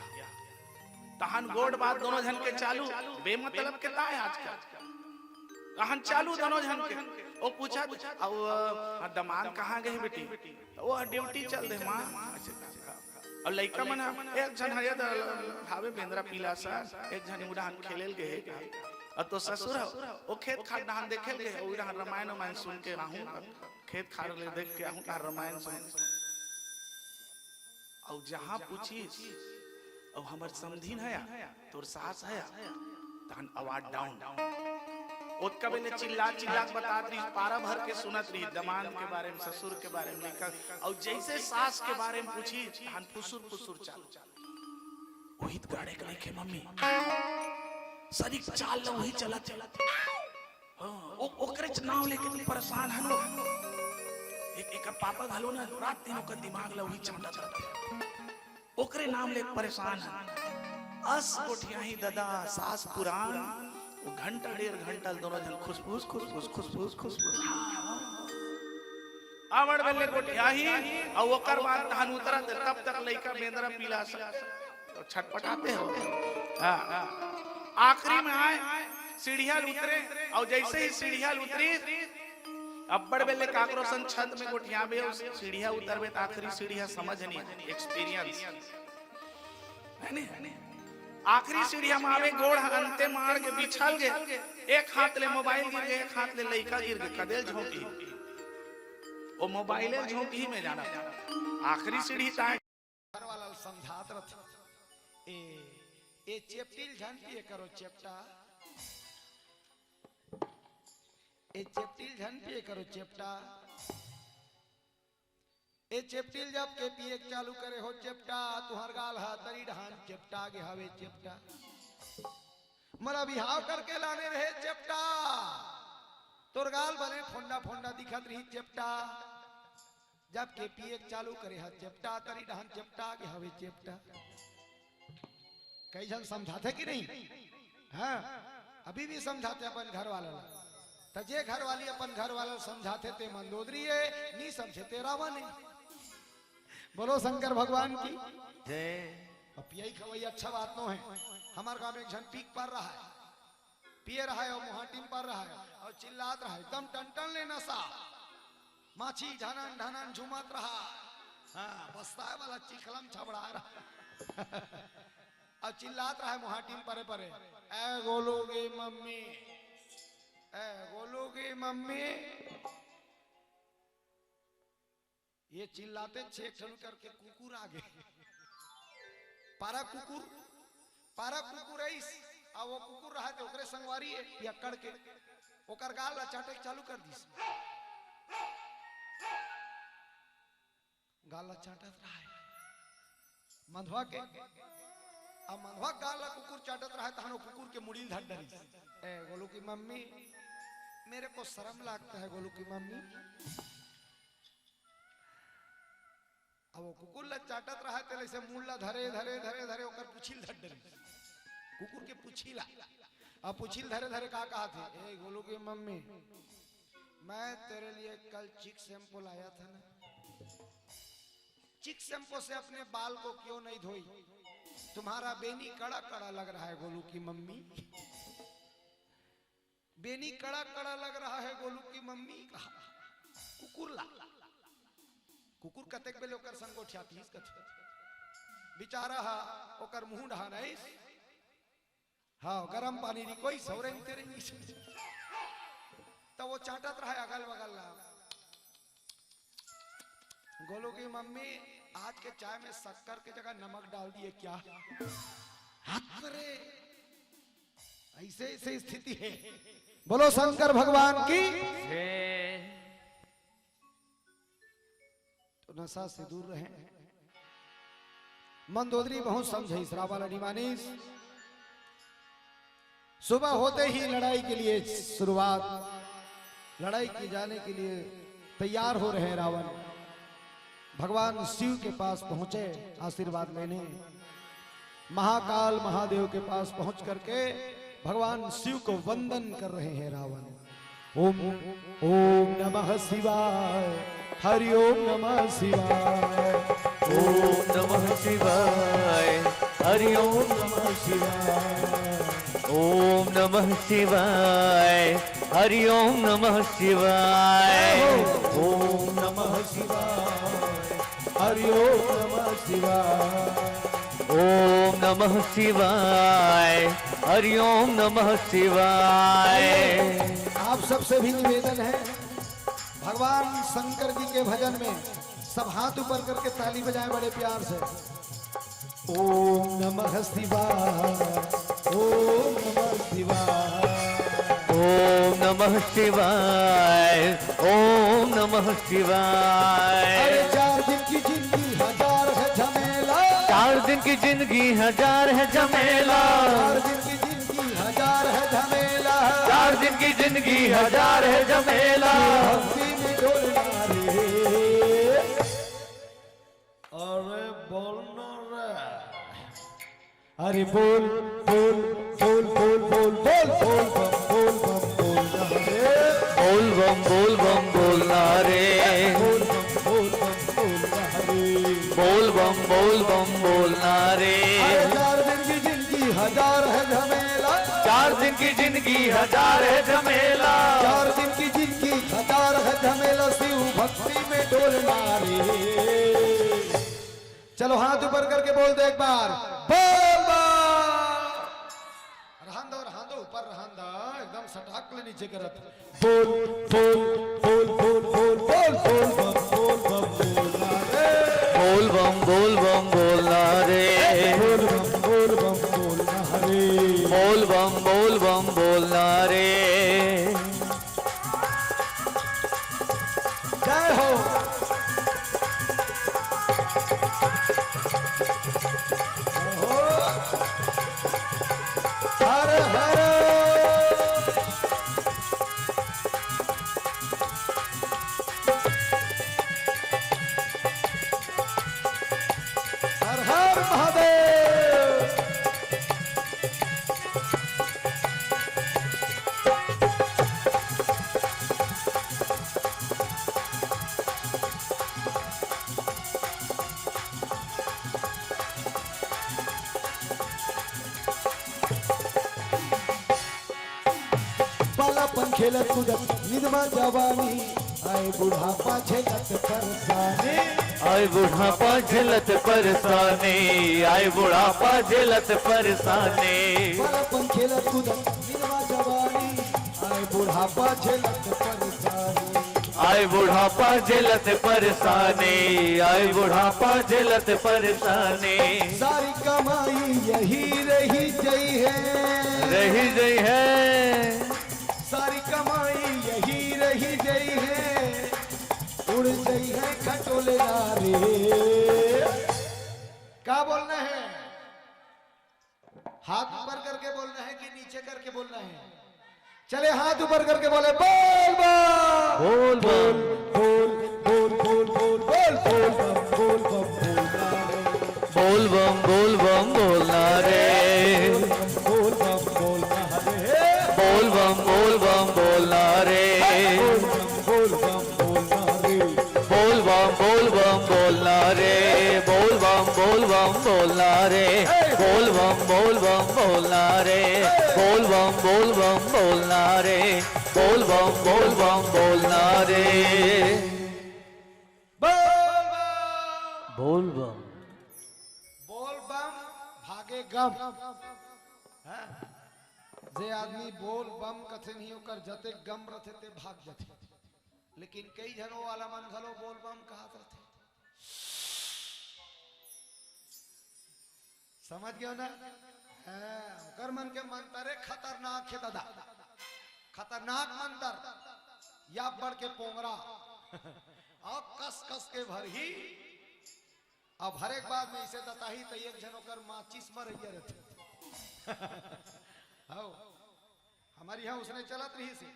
तहन गोठ बात दोनों झन के चालू, बेमतलब के ताय आजकल। तहन चालू दोनों झन के। ओ पूछत, "अब, अ, दमांद कहाँ गे बेटी?" "ओ ड्यूटी चल दे माँ।" अच्छा, अच्छा। अउ लइका मन ह, एक झन ह ये द-, हावे बेंदरा पीला असन, एक झन उड़ान खेले ल गे हे। अउ तो ससुर ह, ओ खेत खार डहन देखे ल गे हे, उड़ान रमायन उमायन सुन के आहूँ, खेत खार ले देख के आहूँ, तहार रमायन सुन। अउ जहाँ पूछिस, "अउ हमर समधिन हया, तोर सास हया?" तहन आवाज डाउन। ओतका बेले चिल्ला चिल्ला के बतात रहिस, पारा भर के सुनत रहिस, दमांद के बारे में, ससुर के बारे में, लइका, अउ जइसे सास के बारे में पूछिस, तहन फुसुर फुसुर चालू। "उही त गाड़े के लइके मम्मी, सरीक चाल ल उही चलत हे।" हाँ, ओ-, ओकरेच नाम लेके तू परेशान हन। एक, एकर पापा घलो ना, रात दिन ओकर दिमाग ल उही चांटत रहिथे। ओकरे नाम ले परेशान हन। अस गोठियाही ददा, सास पुरान, ओ घंटा डेढ़ घंटा ल दोनों झन खुसफुस, खुसफुस, खुसफुस, खुसफुस। आवड़ बेले गोठियाही, अउ ओकर बाद तहन उतरत, तब तक लइका बेंदरा पीला असन छटपटाते हो। हाँ। आखिरी में आए, सीढ़िया ल उतरे, अउ जइसे ही सीढ़िया ल उतरिस, अब्बड़ बेले काकरो सन छत में गोठियाबे, अउ सीढ़िया उतरबे, त आखिरी सीढ़िया समझ नहीं, experience। हे नी? आखिरी सीढ़िया में आवे, गोड़ ह अंते माड़ के बिछल गे, एक हाथ ले मोबाइल गिर गे, एक हाथ ले लइका गिर गे, कदे ल झोंकही? ओ मोबाइले ल झोंकही, मैं जानत हँव। आखिरी सीढ़ी ताय। घर वाला ल समझात रथे, "ए, ए चेपटी ल झन पिए करो चेपटा, ए चेपटी ल झन पिए करो चेपटा, ए चेपटी ल जब के पिए के चालू करे हो चेपटा, तुँहर गाल ह तरी डहन चेपटा गे हवे चेपटा, मोला बिहाव करके लाने रहे चेपटा, तोर गाल बने फोंडा फोंडा दिखत रही चेपटा।" जब के पिए के चालू करे ह, चेपटा तरी डहन चेपटा गे हवे चेपटा। कई झन समझाथे कि नहीं? हाँ, अभी भी समझाथे अपन घर वाला ला। त जे घर वाली अपन घर वाला ला समझाथे ते मंदोदरी हे, नी समझे ते रावण हे। बोलो शंकर भगवान की जय। अब पियई खवई अच्छा बात नो हे। हमर गाँव में एक झन पी के पर रहा हे, पिए रहा हे अउ मुहाटी म पर रहा हे अउ चिल्लात रहा हे, एकदम टन टन ले नशा। माछी ढनन ढनन झूमत रहा। हाँ, बस्ताए वाला चिखला म छबड़ा रहा। अउ चिल्लात रहा हे मुहाटी म परे परे, "ए गोलू की मम्मी, ए गोलू की मम्मी।" ये चिल्लाते छेक ठन करके कुकुर आ गे। पारा कुकुर, पारा कुकुर आइस, अउ ओ कुकुर रहा ते ओकरे संगवारी हे, पियक्कड़ के, ओकर गाल ला चाटे के चालू कर दिस। गाल ला चाटत रहा हे मंधवा के, अब मंधवा के गाल ला कुकुर चाटत रहा हे, तहन ओ कुकुर के मुड़ी ल धर डरिस। "ए गोलू की मम्मी, मेरे को शर्म लगता है गोलू की मम्मी।" अब ओ कुकुर ला चाटत रहा हे, तेला अइसे मुड़ ला धरे, धरे, धरे, धरे, ओकर पूछी ल धर डरिस। कुकुर के पूछी ला। अब पूछी ल धरे, धरे का कहत हे, "ए गोलू की मम्मी, मैं तेरे लिए कल चिक शैम्पू लाया था ना? चिक शैम्पू से अपने बाल को क्यों नहीं धोई? तुम्हारा बेनी कड़ा कड़ा लग रहा है गोलू की मम्मी।" बेनी कड़ा कड़ा लग रहा है गोलू की मम्मी, कहा कुकुर ला। कुकुर कतेक बेले ओकर संग गोठियातिस कथे। बिचारा हा ओकर मुंह डहान आइस। हाँ, गरम पानी रिकोइस, सौरेन तेरेन। त वो चाटत रहा हे अगल बगल ला। गोलू की मम्मी, आज के चाय में शक्कर के जगह नमक डाल दिए क्या? हत रे, ऐसे ऐसे स्थिति है। बोलो शंकर भगवान की। तो नशा से दूर रहें। मंदोदरी बहुत समझाइस, रावण अभिमानिस। सुबह होते ही लड़ाई के लिए शुरुआत, लड़ाई की जाने के लिए तैयार हो रहे हैं रावण। भगवान शिव के पास पहुंचे आशीर्वाद लेने। महाकाल महादेव के पास पहुंच करके भगवान शिव को वंदन कर रहे हैं रावण। ओम, ओम नमः शिवाय, हरि ओम नमः शिवाय। ओम नमः शिवाय, हरि ओम नमः शिवाय। ओम नमः शिवाय, हरि ओम नमः शिवाय। ओम नमः शिवाय, हरि ओम नमः शिवाय। ओम नमः शिवाय, हरि ओम नमः शिवाय। आप सबसे भी निवेदन है, भगवान शंकर जी के भजन में सब हाथ ऊपर करके ताली बजाएं बड़े प्यार से। ओम नमः शिवाय, ओम नमः शिवाय। ओम नमः शिवाय, ओम नमः शिवाय। अरे चार दिन की जिंदगी हजार है झमेला। चार दिन की जिंदगी हजार है झमेला। चार दिन की जिंदगी हजार है झमेला। चार दिन की जिंदगी हजार है झमेला। भक्ति में डोलना रे। अरे बोलना रे। अरे बोल, बोल, बोल, बोल, बोल, बोल, बोल बम, बोल बम, बोलना रे। बोल बम, बोल बम, बोल बम, बोलना रे। बोल बम, बोल बम, बोलना रे। बोल बम, बोल बम, बोलना रे। अरे चार दिन की जिंदगी हजार है झमेला। चार दिन की जिंदगी हजार है झमेला। चार दिन की जिंदगी हजार है झमेला, शिव भक्ति में डोलना रे। चलो हाथ ऊपर करके बोल दे एक बार, बोल बम। रहन दो, रहन दो, ऊपर रहन दो, एकदम सटाक ले नीचे करत। बोल, बोल, बोल, बोल, बोल, बोल, बोल बम, बोल बम, बोलना रे। बोल बम, बोल बम, बोलना रे। बोल बम, बोल बम, बोलना रे। बोल बम, बोल बम, बोलना रे। जय हो। हर हर। हर हर महादेव। बालापन खेलत कूदत निदमा जवानी, आए बुढ़ापा झेलत परेशानी। आए बुढ़ापा झेलत परेशानी, आए बुढ़ापा झेलत परेशानी। बालापन खेलत कूदत निदमा जवानी, आए बुढ़ापा झेलत परेशानी। आए बुढ़ापा झेलत परेशानी, आए बुढ़ापा झेलत परेशानी। सारी कमाई यही रही जई है। रही जई है। सारी कमाई यही रही जई है। उड़ जई है खटोले रे। का बोलना है? हाथ ऊपर करके बोलना है कि नीचे करके बोलना है? चले, हाथ ऊपर करके बोले, बोल बम। बोल बम। बोल, बोल, बोल, बोल, बोल, बोल बम, बोल बम, बोलना रे। बोल बम, बोल बम, बोलना रे। बोल बम, बोल बम, बोलना रे। बोल बम, बोल बम, बोलना रे। बोल बम, बोल बम, बोलना रे। बोल बम, बोल बम, बोलना रे। बोल बम, बोल बम, बोलना रे। बोल बम, बोल बम, बोलना रे। बोल बम, बोल बम, बोलना रे। बोल बम, बोल बम, बोलना रे। बोल बम। बोल बम। बोल बम, भागे गम। हाँ? जे आदमी बोल बम कथे नहीं, ओकर जते गम रथे, ते भाग जथे। लेकिन कई झन ओ वाला मन घलो बोल बम कहत रथे। समझ गयो ना? हाँ, ओकर मन के मंतर ए खतरनाक हे दादा, खतरनाक मंतर। या बढ़ के पोंगरा अउ कस कस के भरही। अब हर एक बात में इसे दताही त एक झन ओकर माचिस मरइया रहिथे। हव, हमर इहाँ उसने चलत रहिस हे।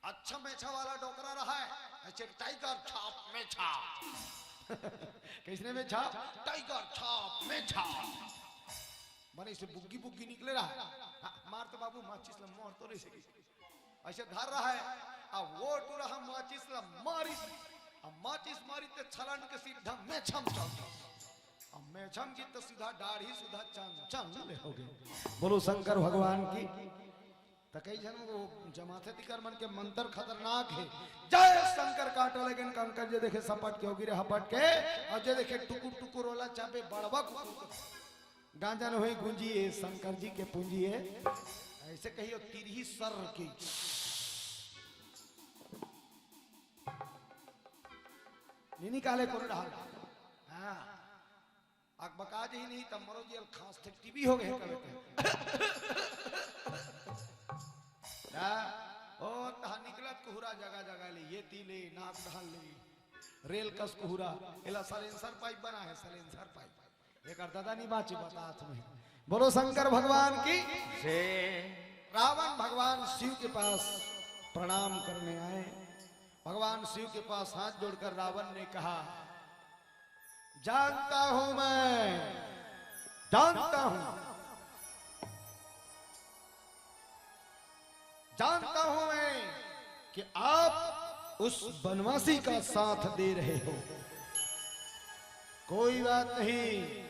अच्छा मेछा वाला डोकरा रहय, ऐसे टाइगर छाप मेछा। कइसने मेछा? टाइगर छाप मेछा। बने इसे बुग्गी बुग्गी निकले रहय। हाँ, मार तो बाबू, माचिस ल मोर तो नइ सकिस। अइसे धर रहय, अब वो टूरा ह माचिस ल मारिस, अब माचिस मारिस त छलन के सीधा मेछा म चल दिस। अब मेछा म गिस त सीधा डाढ़ी सुधा चंचल हो गे। बोलो शंकर भगवान की। त कई झन वो जमाथे तिकर मन के मंतर खतरनाक हे। जय शंकर काटा लगिन कंकर, जे देखे सपट के ओ गिरे हपट के, अउ जे देखे टुकुर टुकुर ओला चाबे बड़वा कुकुर। गांजा नोहे गुंजी ए शंकर जी के पूंजी ए। अइसे कहियो तिरही सर की। नी निकाले कोनो डहर। हाँ। अकबका जही नहीं तब मरो जी, अल खांस थे टीबी हो गे कबे ते। हाँ। ओ तहा निकलत कुहरा जगह जगह ले, ये ती ले, नाक डहर ले। रेल कस कुहरा, एला silencer pipe बना हे, silencer pipe। एकर दादा नी बाँचे बतात में। बोलो शंकर भगवान की। से रावण भगवान शिव के पास प्रणाम करने आए। भगवान शिव के पास हाथ जोड़कर रावण ने कहा, जानता हूं मैं, जानता हूं, जानता हूं मैं कि आप उस बनवासी का साथ दे रहे हो। कोई बात नहीं,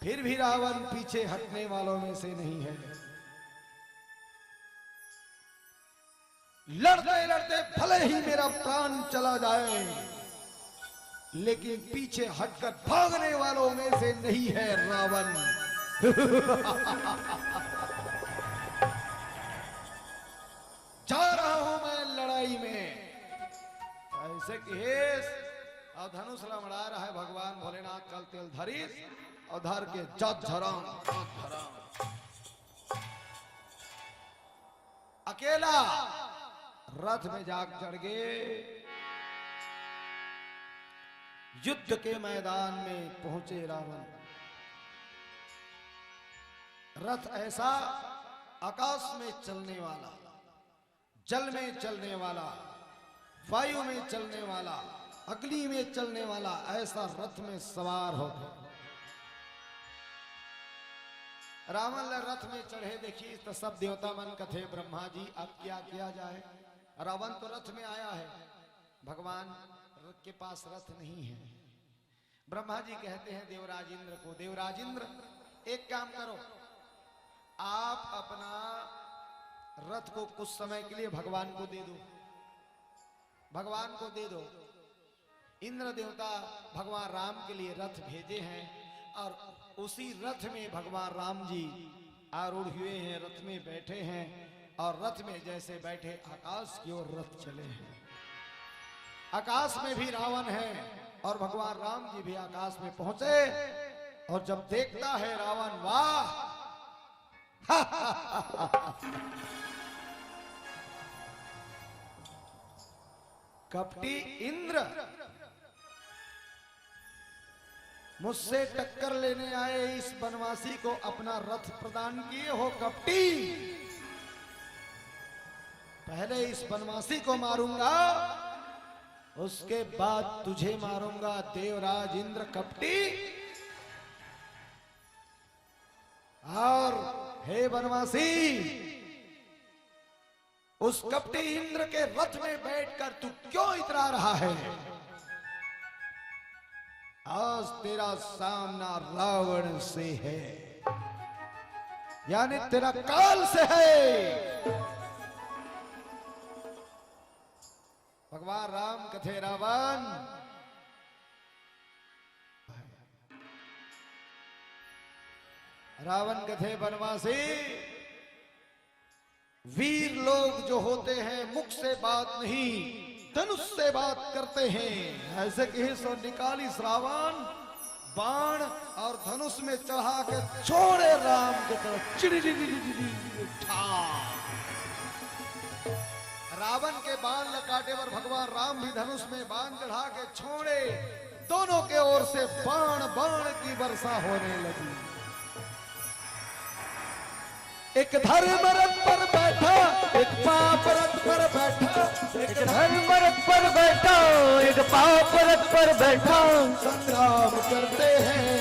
फिर भी रावण पीछे हटने वालों में से नहीं है। लड़ते लड़ते भले ही मेरा प्राण चला जाए, लेकिन पीछे हटकर भागने वालों में से नहीं है रावण। जा रहा हूं मैं लड़ाई में। अइसे किहिस अउ धनुष लमड़ा रहय भगवान भोलेनाथ, कल तेल धरिस अउ धर के जत धरम, जत धरम। अकेला रथ में जाग चढ़ गे। युद्ध के मैदान में पहुंचे रावण। रथ ऐसा आकाश में चलने वाला, जल में चलने वाला, वायु में चलने वाला, अग्नि में चलने वाला ऐसा रथ में सवार होके रावण ल रथ में चढ़े देखिस त सब देवता मन कथे, ब्रह्मा जी, अब क्या किया जाए? रावण तो रथ में आया है, भगवान के पास रथ नहीं है। ब्रह्मा जी कहते हैं देवराज इंद्र को, देवराज इंद्र, एक काम करो, आप अपना रथ को कुछ समय के लिए भगवान को दे दो, भगवान को दे दो। इंद्र देवता भगवान राम के लिए रथ भेजे हैं और उसी रथ में भगवान राम जी आरूढ़ हुए हैं, रथ में बैठे हैं और रथ में जैसे बैठे आकाश की ओर रथ चले हैं। आकाश में भी रावण है और भगवान राम जी भी आकाश में पहुंचे और जब देखता है रावण, वाह, कपटी इंद्र, मुझसे टक्कर लेने आए इस बनवासी को अपना रथ प्रदान किए हो कपटी। पहले इस बनवासी को मारूंगा, उसके बाद तुझे मारूंगा देवराज इंद्र कपटी। और हे बनवासी, उस कपटी इंद्र के रथ में बैठकर तू क्यों इतरा रहा है? आज तेरा सामना रावण से है, यानी तेरा काल से है। भगवान राम कथे, रावण, रावण कथे, बनवासी, वीर लोग जो होते हैं, मुख से बात नहीं, धनुष से बात करते हैं। अइसे किहिस अउ निकालिस रावण बाण और धनुष में चढ़ा के छोड़े राम के तरफ, चिड़ी, चिड़ी, चिड़ी, चिड़ी, ठाक। रावण के बाण ल काटे बर भगवान राम भी धनुष में बाण चढ़ा के छोड़े। दोनों के ओर से बाण बाण की वर्षा होने लगी। एक धर्म रथ पर बैठा, एक पाप रथ पर बैठा। एक धर्म रथ पर बैठा, एक पाप रथ पर बैठा। संग्राम करते हैं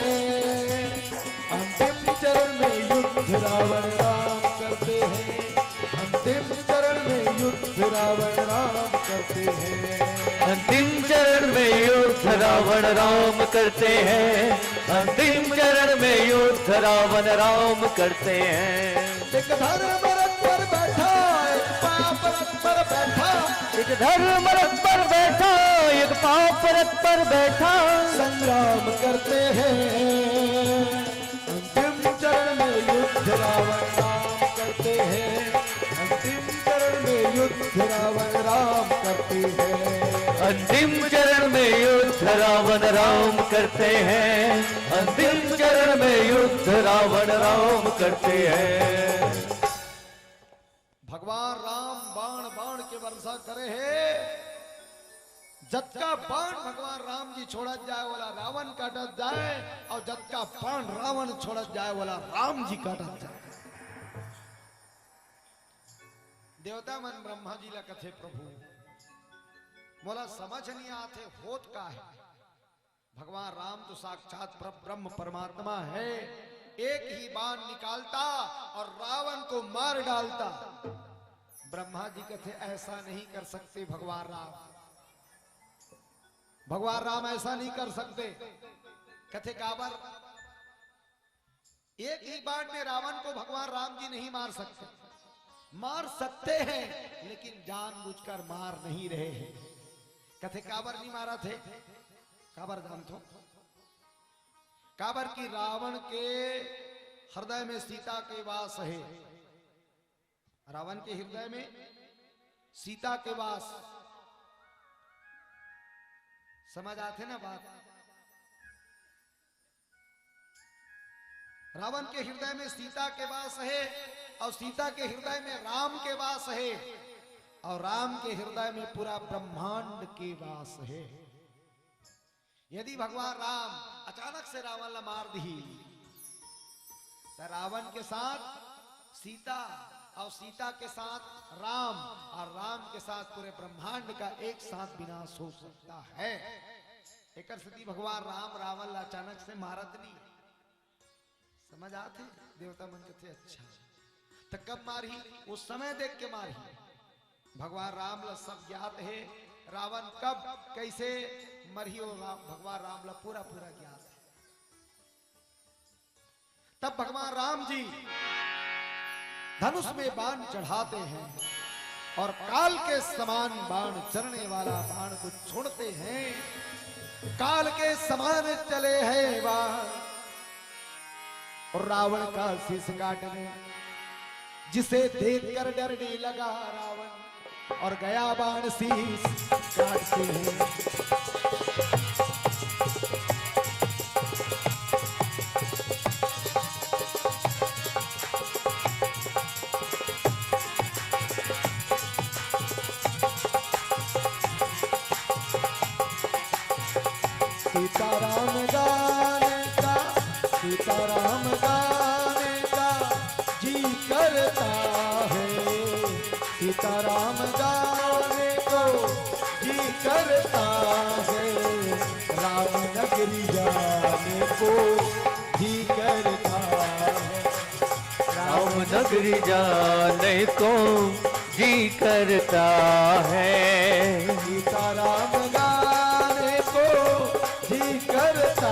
अंतिम चरण में युद्ध रावण राम करते हैं। अंतिम चरण में युद्ध रावण राम करते हैं। अंतिम चरण में युद्ध रावण राम करते हैं। अंतिम चरण में युद्ध रावण राम करते हैं। एक धर्म रथ पर बैठा, एक पाप रथ पर बैठा। एक धर्म रथ पर बैठा, एक पाप रथ पर बैठा। संग्राम करते हैं अंतिम चरण में युद्ध रावण राम करते हैं। अंतिम चरण में युद्ध रावण राम करते हैं। अंतिम चरण में युद्ध रावण राम करते हैं। अंतिम चरण में युद्ध रावण राम करते हैं। भगवान राम बाण बाण के वर्षा करे हे। जतका बाण भगवान राम जी छोड़त जाए, ओला रावण काटत जाए, और जतका बाण रावण छोड़त जाए, ओला राम जी काटत जाए। देवता मन ब्रह्मा जी ला कथे, "प्रभु, मोला समझ नहीं आथे, होत का है?" भगवान राम तो साक्षात पर-, ब्रह्म परमात्मा है। एक ही बाण निकालता और रावण को मार डालता। ब्रह्मा जी कथे, "ऐसा नहीं कर सकते भगवान राम, भगवान राम ऐसा नहीं कर सकते।" कथे, "काबर?" एक ही बाण में रावण को भगवान राम जी नहीं मार सकते। मार सकते हैं, लेकिन जानबूझकर मार नहीं रहे हैं। कथे, "काबर नहीं मारत हे?" काबर जानथो? काबर कि रावण के हृदय में सीता के वास हे। रावण के हृदय में सीता के वास। समझ आथे ना बात? रावण के हृदय में सीता के वास हे, और सीता के हृदय में राम के वास हे, और राम के हृदय में पूरा ब्रह्मांड के वास हे। यदि भगवान राम अचानक से रावण ला मार दिही, त रावण के साथ सीता, और सीता के साथ राम, और राम के साथ पूरे ब्रह्मांड का एक साथ विनाश हो सकता है। एकर सेती भगवान राम रावण ला अचानक से मारत नहीं। समझ आथे? देवता मन कथे, "अच्छा।" त कब मारही? वो समय देख के मारही। भगवान राम ला सब ज्ञात हे, रावण कब कैसे मरही, वो राम, भगवान राम ला पूरा पूरा ज्ञात हे। तब भगवान राम जी धनुष में बाण चढ़ाते हैं और काल के समान बाण, चलने वाला बाण को छोड़ते हैं। काल के समान चले हैं बाण और रावण का शीश काटने, जिसे देखकर डरने लगा रावण। और गया बाण शीश काटते हैं। सीताराम गाने का, सीताराम गाने का जी करता है। सीताराम गाने को जी करता है, राम नगरी जाने को जी करता है। राम नगरी जाने को जी करता है। सीताराम गाने को जी करता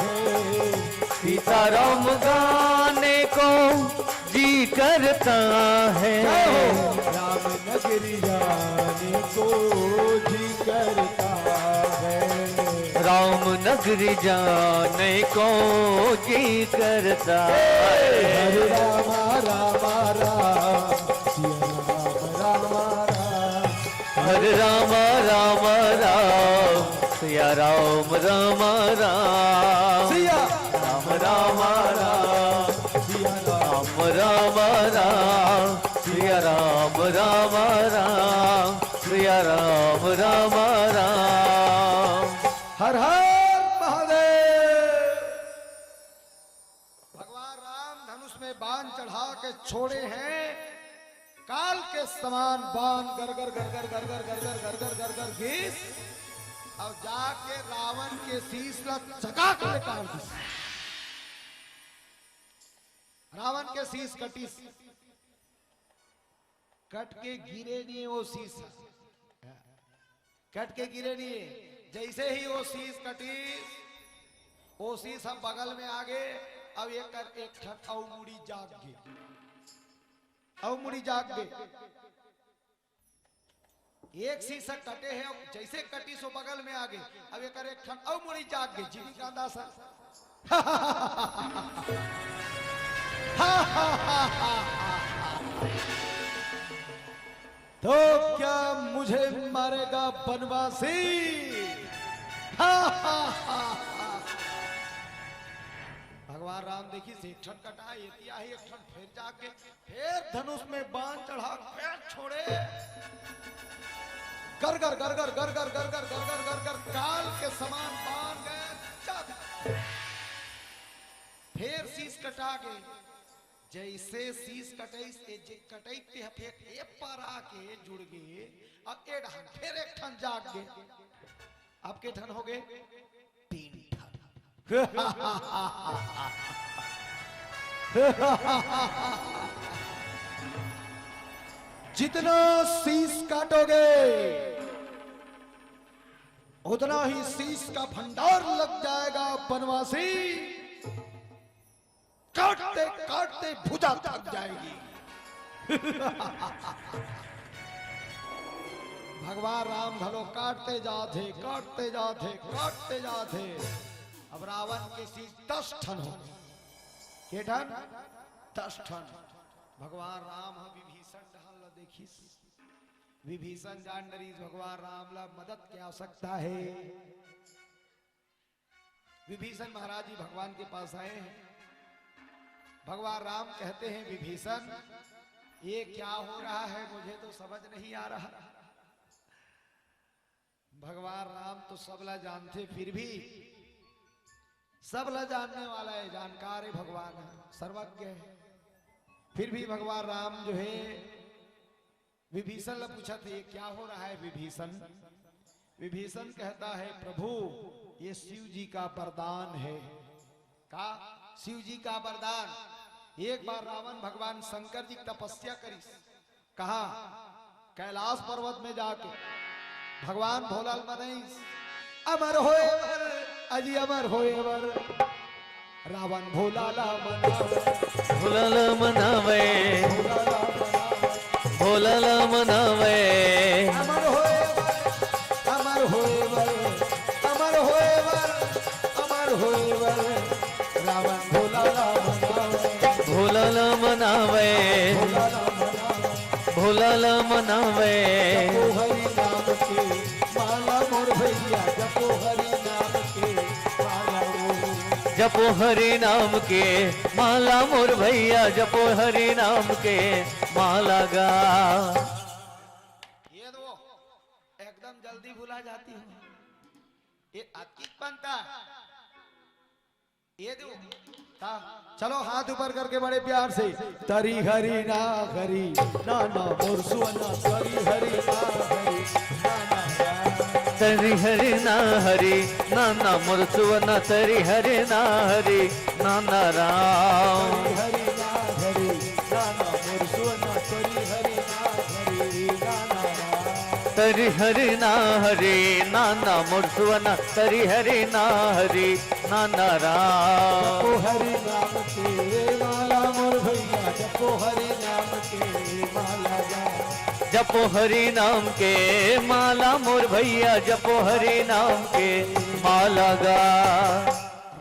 है। सीताराम गाने को जी करता है। जय हो। राम नगरी जाने को जी करता है। राम नगरी जाने को जी करता है। हरे रामा रामा राम, सिया राम रामा राम। हरे रामा रामा राम, सिया राम राम राम। सिया राम राम राम। सिया राम राम राम। सिया राम राम राम। सिया राम राम राम। हर हर महादेव। भगवान राम धनुष में बाण चढ़ा के छोड़े हैं, काल के समान बाण गरगर गरगर गरगर गरगर गरगर गरगर घिस, अब जाके रावण के शीश ला चकाक ले काट दिस। रावण के शीश कटिस। कट के गिरे नहीं वो शीश, कट के गिरे नहीं। जैसे ही वो शीश कटिस, वो शीश अब बगल में आगे, अब एक कर एक ठन अउ मुड़ी जाग गे, अउ मुड़ी जाग गे। एक शीश कटे है, जैसे कटिस वो बगल में आगे, अब एक कर एक ठन अउ मुड़ी जाग गे। जीवी कांदा सा। तो क्या मुझे मारेगा बनवासी? भगवान राम देखिस, एक ठन कटा, एती आही एक ठन, फिर जाके, फिर धनुष में बाण चढ़ा, फिर छोड़े। गरगर गरगर गरगर गरगर गरगर गरगर काल के समान बाण गए, चक। फिर शीश कटा गे। जैसे शीश कटइस, ए जे कटइस ते ह फेर ए पार आके जुड़ गे, अब ए डहन फेर एक ठन जाग गे। अब के ठन हो गे? तीन ठन। जितना शीश काटोगे, उतना ही शीश का भंडार लग जाएगा बनवासी। काटते काटते भुजा थक जाएगी। भगवान राम घलो काटते जाथे, काटते जाथे, काटते जाथे। अब रावण के शीश दस ठन हो गे। के ठन? दस ठन। भगवान राम ह विभीषण डहन ल देखिस। विभीषण जान डरिस भगवान राम ला मदद के आवश्यकता हे। विभीषण महाराज जी भगवान के पास आए हैं। भगवान राम कहते हैं, विभीषण, ये क्या हो रहा है, मुझे तो समझ नहीं आ रहा। भगवान राम तो सबला जानथे, फिर भी सबला जानने वाला है, जानकार है भगवान, सर्वज्ञ है। फिर भी भगवान राम जो है विभीषण ला पूछत हे, ये क्या हो रहा है विभीषण? विभीषण कहता है, प्रभु, ये शिव जी का वरदान है। का? शिव जी का वरदान। एक बार रावण भगवान शंकर जी की तपस्या करिस, कहा? कैलाश पर्वत में जाके भगवान भोला ल मनइस, अमर होए बर, अजी अमर होए बर। रावण भोला ला मनावे। भोला ला मनावे। भोला ला मनावे। भोला ला मनावे। अमर होए बर, अमर होए बर, अमर होए बर, अमर होए बर। रावण भोला ला मनावे। भोला ला मनावे। भोला ला मनावे। भोला ला मनावे। जपो हरि नाम के माला मोर भैया, जपो हरि नाम के माला ओ। जपो हरि नाम के माला मोर भैया, जपो हरि नाम के माला गा। ये दो एकदम जल्दी भुला जाती हो। ये अतीत बनता। ये दो। ता, चलो हाथ ऊपर करके बड़े प्यार से। तरी हरी ना हरी, ना ना मोर सुअना, तरी हरी ना हरी, ना ना राम। तरी हरी ना हरी, ना ना मोर सुअना, तरी हरी ना हरी, ना ना राम। तरी हरी ना हरी, ना ना मोर सुअना, तरी हरी ना हरी, ना ना राम। तरी हरी ना हरी, ना ना मोर सुअना, तरी हरी ना हरी, नाना राम। जपो हरि नाम के माला मोर भैया, जपो हरि नाम के माला गा। जपो हरि नाम के माला मोर भैया, जपो हरि नाम के माला गा।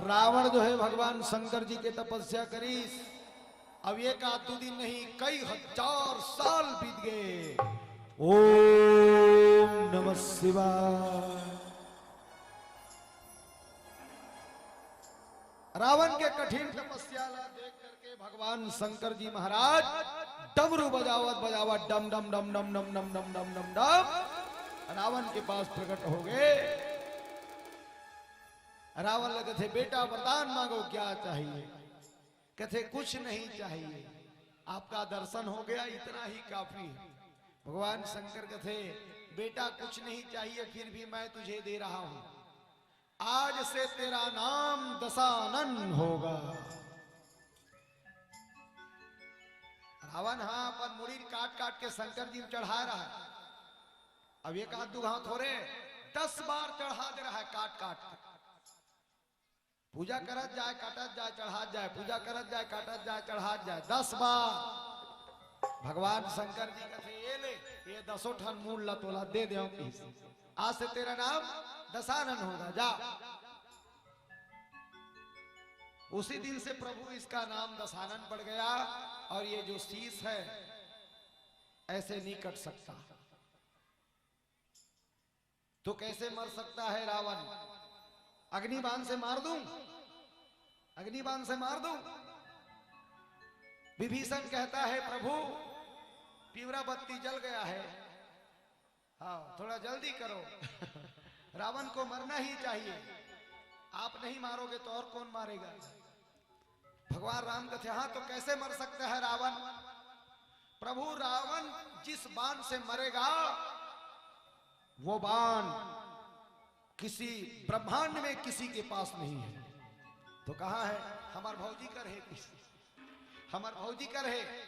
रावण जो है भगवान शंकर जी के तपस्या करिस। अब एक आध दो दिन नहीं, कई हजार साल बीत गए। ओम नमः शिवाय। रावण के कठिन तपस्या ला देख करके भगवान शंकर जी महाराज डमरू बजावत बजावत डम डम डम डम डम डम डम डम डम डम रावण के पास प्रकट हो गए। रावण लगे थे, "बेटा, वरदान मांगो, क्या चाहिए?" कथे, "कुछ नहीं चाहिए, आपका दर्शन हो गया, इतना ही काफी है।" भगवान शंकर कथे, "बेटा, कुछ नहीं चाहिए, फिर भी मैं तुझे दे रहा हूं। आज से तेरा नाम दशानन होगा।" रावण हाँ अपन मुड़ी काट काट के शंकर जी में चढ़ा रहा है। अब एक हाथ दू हाथ हो रहे, दस बार चढ़ा दे रहा है काट काट के। पूजा करत जाए, काटत जाए, चढ़ात जाए, पूजा करत जाए, काटत जाए, चढ़ात जाए, दस बार। भगवान शंकर जी कथे, "ये ले, ये दसों ठन मूल ला तोला दे देव।" आज से तेरा नाम दशानन होगा, जा। उसी दिन से प्रभु इसका नाम दशानन पड़ गया। और ये जो शीश है, ऐसे नहीं कट सकता। तो कैसे मर सकता है रावण? अग्निबाण से मार दूं? अग्निबाण से मार दूं? विभीषण कहता है, "प्रभु, पिवरा बत्ती जल गया है, हाँ, थोड़ा जल्दी करो।" रावण को मरना ही चाहिए, आप नहीं मारोगे तो और कौन मारेगा? भगवान राम कथे, "हाँ, तो कैसे मर सकता है रावण?" प्रभु, रावण जिस बाण से मरेगा, वो बाण किसी ब्रह्मांड में किसी के पास नहीं है। तो कहाँ है? हमार भौजी कर है, किसी हमार भौजी कर है।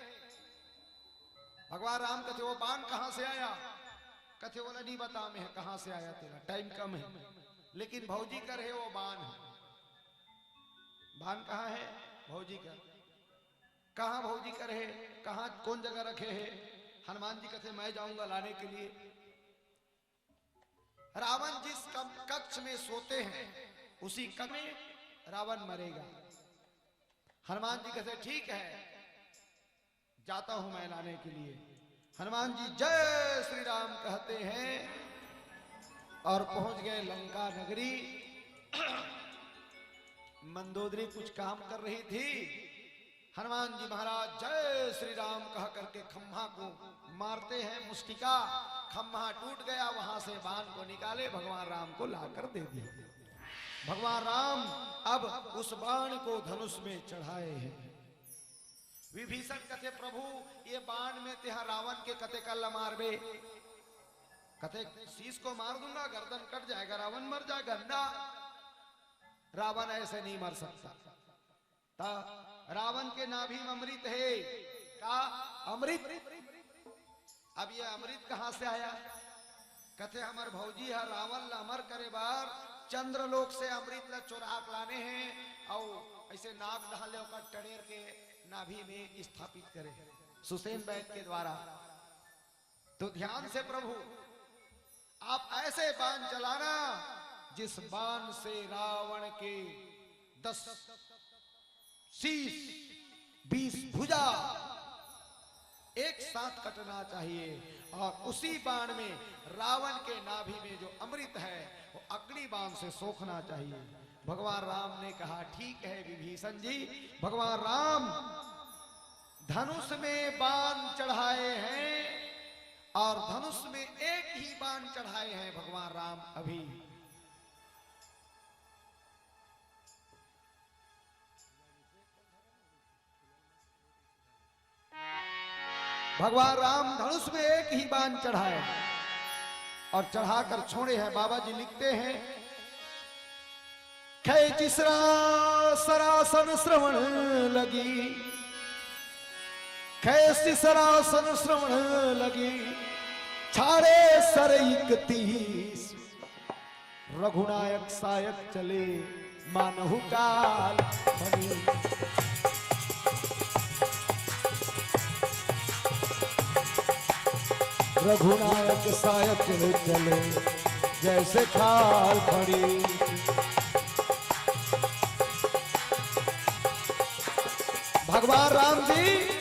भगवान राम कथे, "वो बाण कहाँ से आया?" कथे, "वो नहीं बता मैं कहाँ से आया, तेरा टाइम कम है, लेकिन भौजी कर है, वो बाण है।" बाण कहाँ है? भौजी कर। कहाँ भौजी कर है? कहाँ, कौन जगह रखे है? हनुमान जी कथे, "मैं जाऊंगा लाने के लिए।" रावण जिस कम-, कक्ष में सोते हैं, उसी कक्ष में रावण मरेगा। हनुमान जी कहते, "ठीक है, जाता हूं मैं लाने के लिए।" हनुमान जी जय श्री राम कहते हैं और पहुंच गए लंका नगरी। मंदोदरी कुछ काम कर रही थी। हनुमान जी महाराज जय श्री राम कह करके खम्हा को मारते हैं मुष्टिका, खम्हा टूट गया, वहां से बाण को निकाले, भगवान राम को लाकर दे दिए। भगवान राम अब उस बाण को धनुष में चढ़ाए हैं। विभीषण कथे, "प्रभु, ये बाण में तेहा रावण के कते कल्ला मारबे?" कथे, "शीश को मार दूंगा, गर्दन कट जाएगा, रावण मर जाएगा।" ना, रावण ऐसे नहीं मर सकता। त रावण के नाभि में अमृत है। का अमृत? अब ये अमृत कहाँ से आया? कथे, "हमर भौजी ह रावण ला अमर करे बर चंद्रलोक से अमृत ला चोरा के लाने हैं, अउ ऐसे नाक डाले ओकर टड़ेर के नाभि में स्थापित करे हैं।" सुषेण वैद्य के द्वारा। तो ध्यान से प्रभु, आप ऐसे बाण चलाना, जिस बाण से रावण के दस शीश, बीस भुजा एक साथ कटना चाहिए, और उसी बाण में रावण के नाभि में जो अमृत है, वो अग्नि बाण से सोखना चाहिए। भगवान राम ने कहा, "ठीक है विभीषण जी।" भगवान राम धनुष में बाण चढ़ाए हैं, और धनुष में एक ही बाण चढ़ाए हैं भगवान राम अभी। भगवान राम धनुष में एक ही बाण चढ़ाए और चढ़ाकर छोड़े हैं। बाबा जी लिखते हैं, "खे चिसरा सरासन श्रवण लगी, खे चिसरा सन श्रवण लगी, छाड़े सर इकतीस।" रघुनायक सायक चले मानहु काल फणी। रघुनायक सायक चले जैसे खाल फणी। भगवान राम जी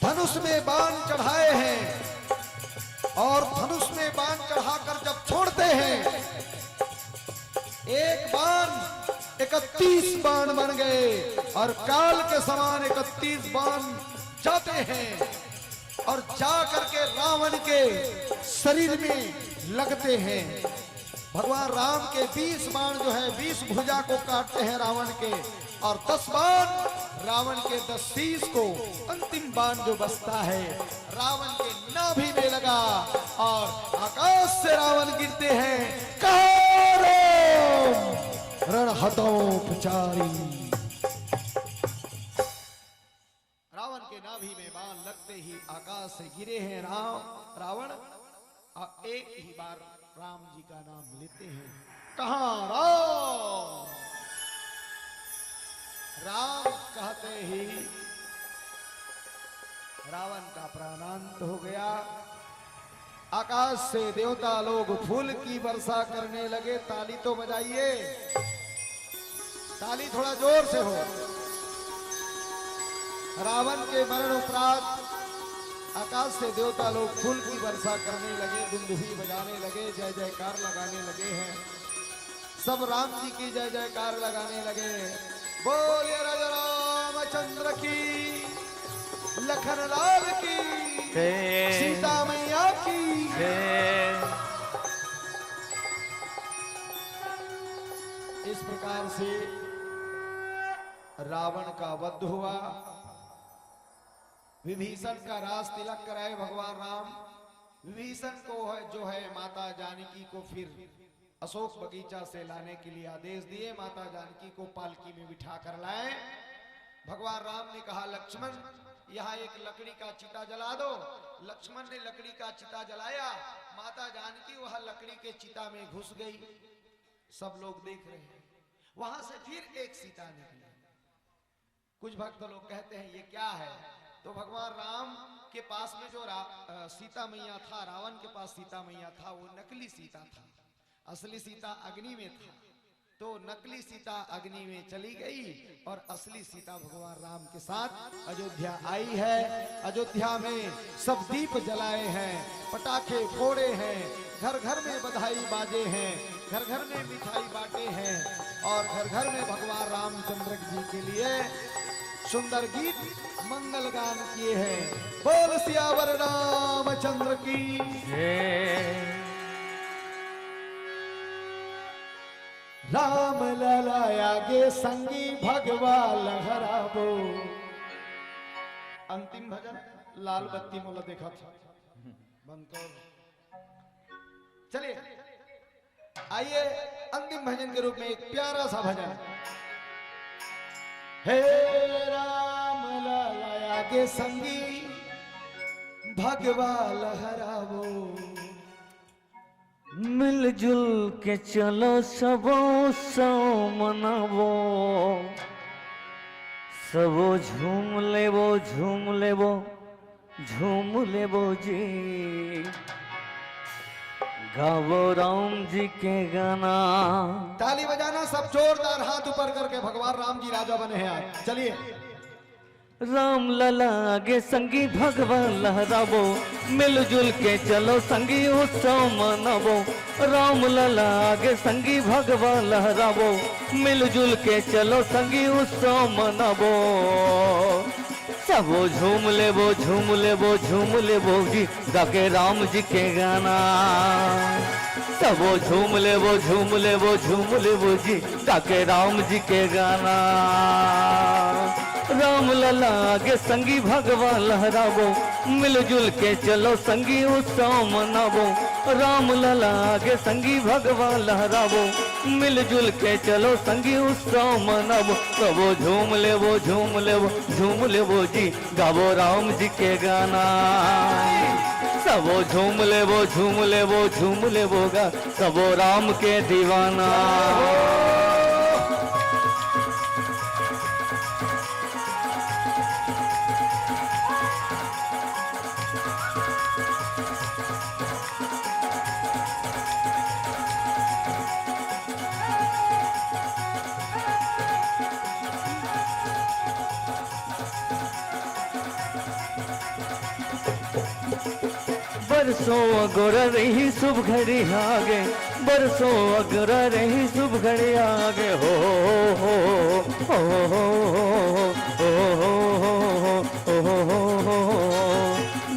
धनुष में बाण चढ़ाए हैं और धनुष में बाण चढ़ाकर जब छोड़ते हैं, एक बाण इकतीस बाण बन गए और काल के समान इकतीस बाण जाते हैं और जा करके रावण के शरीर में लगते हैं। भगवान राम के बीस बाण जो है, बीस भुजा को काटते हैं रावण के, और दस बाण रावण के दस शीश को, अंतिम बाण जो बचता है, रावण के नाभि में लगा और आकाश से रावण गिरते हैं। कहा राम रण हतोपचारी। रावण के नाभि में बाण लगते ही आकाश से गिरे हैं राम, रावण, और एक ही बार राम जी का नाम लेते हैं। कहा राम? राम कहते ही रावण का प्राणांत हो गया। आकाश से देवता लोग फूल की वर्षा करने लगे। ताली तो बजाइए, ताली थोड़ा जोर से हो। रावण के मरण उपरांत आकाश से देवता लोग फूल की वर्षा करने लगे, दुंदुभी बजाने लगे, जय जयकार लगाने लगे हैं। सब राम जी की जय जयकार लगाने लगे। बोलिए राजा रामचंद्र की, लखन लाल की, जय। सीता मैया की। जय। इस प्रकार से रावण का वध हुआ। विभीषण का राज तिलक कराए भगवान राम। विभीषण को है, जो है माता जानकी को फिर अशोक बगीचा से लाने के लिए आदेश दिए। माता जानकी को पालकी में बिठा कर लाए। भगवान राम ने कहा, लक्ष्मण, यहाँ एक लकड़ी का चिता जला दो। लक्ष्मण ने लकड़ी का चिता जलाया। माता जानकी वह लकड़ी के चिता में घुस गई। सब लोग देख रहे हैं। वहां से फिर एक सीता निकली। कुछ भक्त लोग कहते हैं, ये क्या है? तो भगवान राम के पास में जो रा-, अ, सीता मैया था, रावण के पास सीता मैया था, वो नकली सीता था, असली सीता अग्नि में था। तो नकली सीता अग्नि में चली गई और असली सीता भगवान राम के साथ अयोध्या आई है। अयोध्या में सब दीप जलाए हैं, पटाखे फोड़े हैं, घर घर में बधाई बाजे हैं, घर घर में मिठाई बांटे हैं और घर घर में भगवान रामचंद्र जी के लिए सुंदर गीत, मंगल गान किए हैं। बोल सियावर रामचंद्र की। जय। राम लला आगे संगी भगवा लहराबो। अंतिम भजन लाल बत्ती मोला देखा था। बंद कर। चलिए, आइए, अंतिम भजन के रूप में एक प्यारा सा भजन। हे राम लला आगे संगी भगवा लहराबो। मिलजुल के चलो सबो उत्सव मनाबो, सबो झूम लेबो, झूम लेबो, झूम लेबो जी, गाबो राम जी के गाना। ताली बजाना, सब जोरदार हाथ ऊपर करके, भगवान राम जी राजा बने हैं आज। चलिए। राम लला आगे संगी भगवा लहराबो, मिलजुल के चलो संगी उत्सव मनाबो। राम लला आगे संगी भगवा लहराबो, मिलजुल के चलो संगी उत्सव मनाबो। सबो झूम लेबो, झूम लेबो, झूम लेबो जी, गाके राम जी के गाना। सबो झूम लेबो, झूम लेबो, झूम लेबो जी, गाके राम जी के गाना। राम लला आगे संगी भगवा लहराबो, मिलजुल के चलो संगी उत्सव मनाबो। राम लला आगे संगी भगवा लहराबो, मिलजुल के चलो संगी उत्सव मनाबो। सबो झूम लेबो, झूम लेबो, झूम लेबो जी, गाबो राम जी के गाना। सबो झूम लेबो, झूम लेबो, झूम लेबो गा, सबो राम के दीवाना। बरसों अगोरा रही शुभ घड़ी आगे, बरसों अगोरा रही शुभ घड़ी आगे, हो, हो, हो।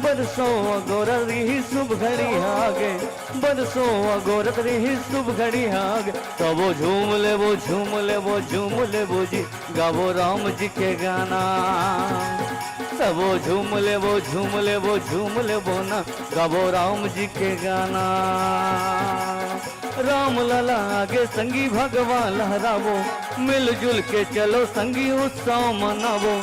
बरसों अगोरा रही शुभ घड़ी आगे, बरसों अगोरत रही शुभ घड़ी आगे। सबो झूम लेबो, झूम लेबो, झूम लेबो जी, गाबो राम जी के गाना। सबो झूम लेबो, झूम लेबो, झूम लेबो ना, गाबो राम जी के गाना। राम लला आगे संगी भगवा लहराबो, मिलजुल के चलो संगी उत्सव मनाबो।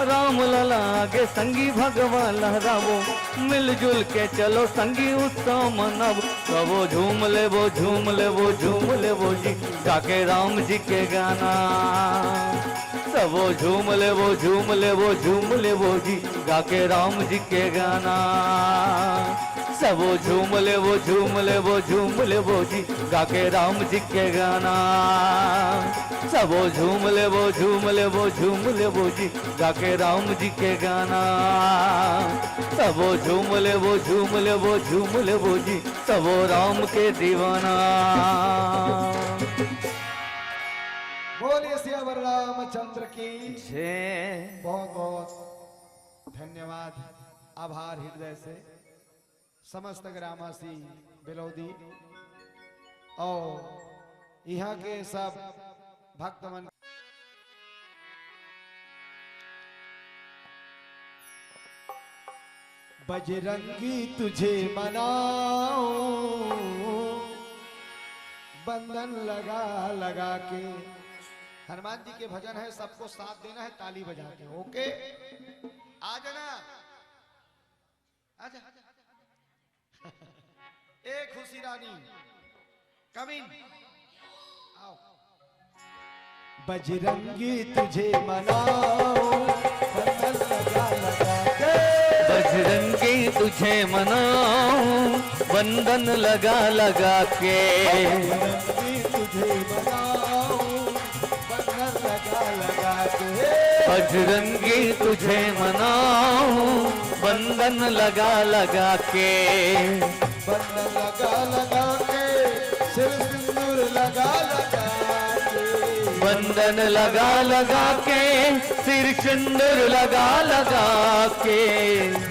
राम लला आगे संगी भगवा लहराबो, मिलजुल के चलो संगी उत्सव मनाबो। सबो झूम लेबो, झूम लेबो, झूम लेबो जी, गाके राम जी के गाना। सबो झूम लेबो, झूम लेबो, झूम लेबो जी, गाके राम जी के गाना। सबो झूम लेबो, झूम लेबो, झूम लेबो जी, गाके राम जी के गाना। सबो झूम लेबो, झूम लेबो, झूम लेबो जी, गाके राम जी के गाना। सबो झूम लेबो, झूम लेबो, झूम लेबो जी, सबो राम के दीवाना। बोलिए सियावर रामचंद्र की। जय। बहुत बहुत धन्यवाद, आभार हृदय से समस्त ग्रामवासी बेलौदी और यहाँ के सब भक्त मन। बजरंगी तुझे मनाऊं, बंधन लगा लगा के। हनुमान जी के भजन है, सबको साथ देना है ताली बजा के। ओके, आ जाना, आजा। ए खुशी रानी, कम इन। आओ। बजरंगी तुझे मनाऊं, बंधन लगा लगा के। बजरंगी तुझे मनाऊं, बंधन लगा लगा के। बजरंगी तुझे मनाऊं, बंधन लगा लगा के। बजरंगी तुझे मनाऊं, बंधन लगा लगा के। बंधन लगा लगा के, सिर सिंदूर लगा लगा के। बंधन लगा लगा के, सिर सिंदूर लगा लगा के।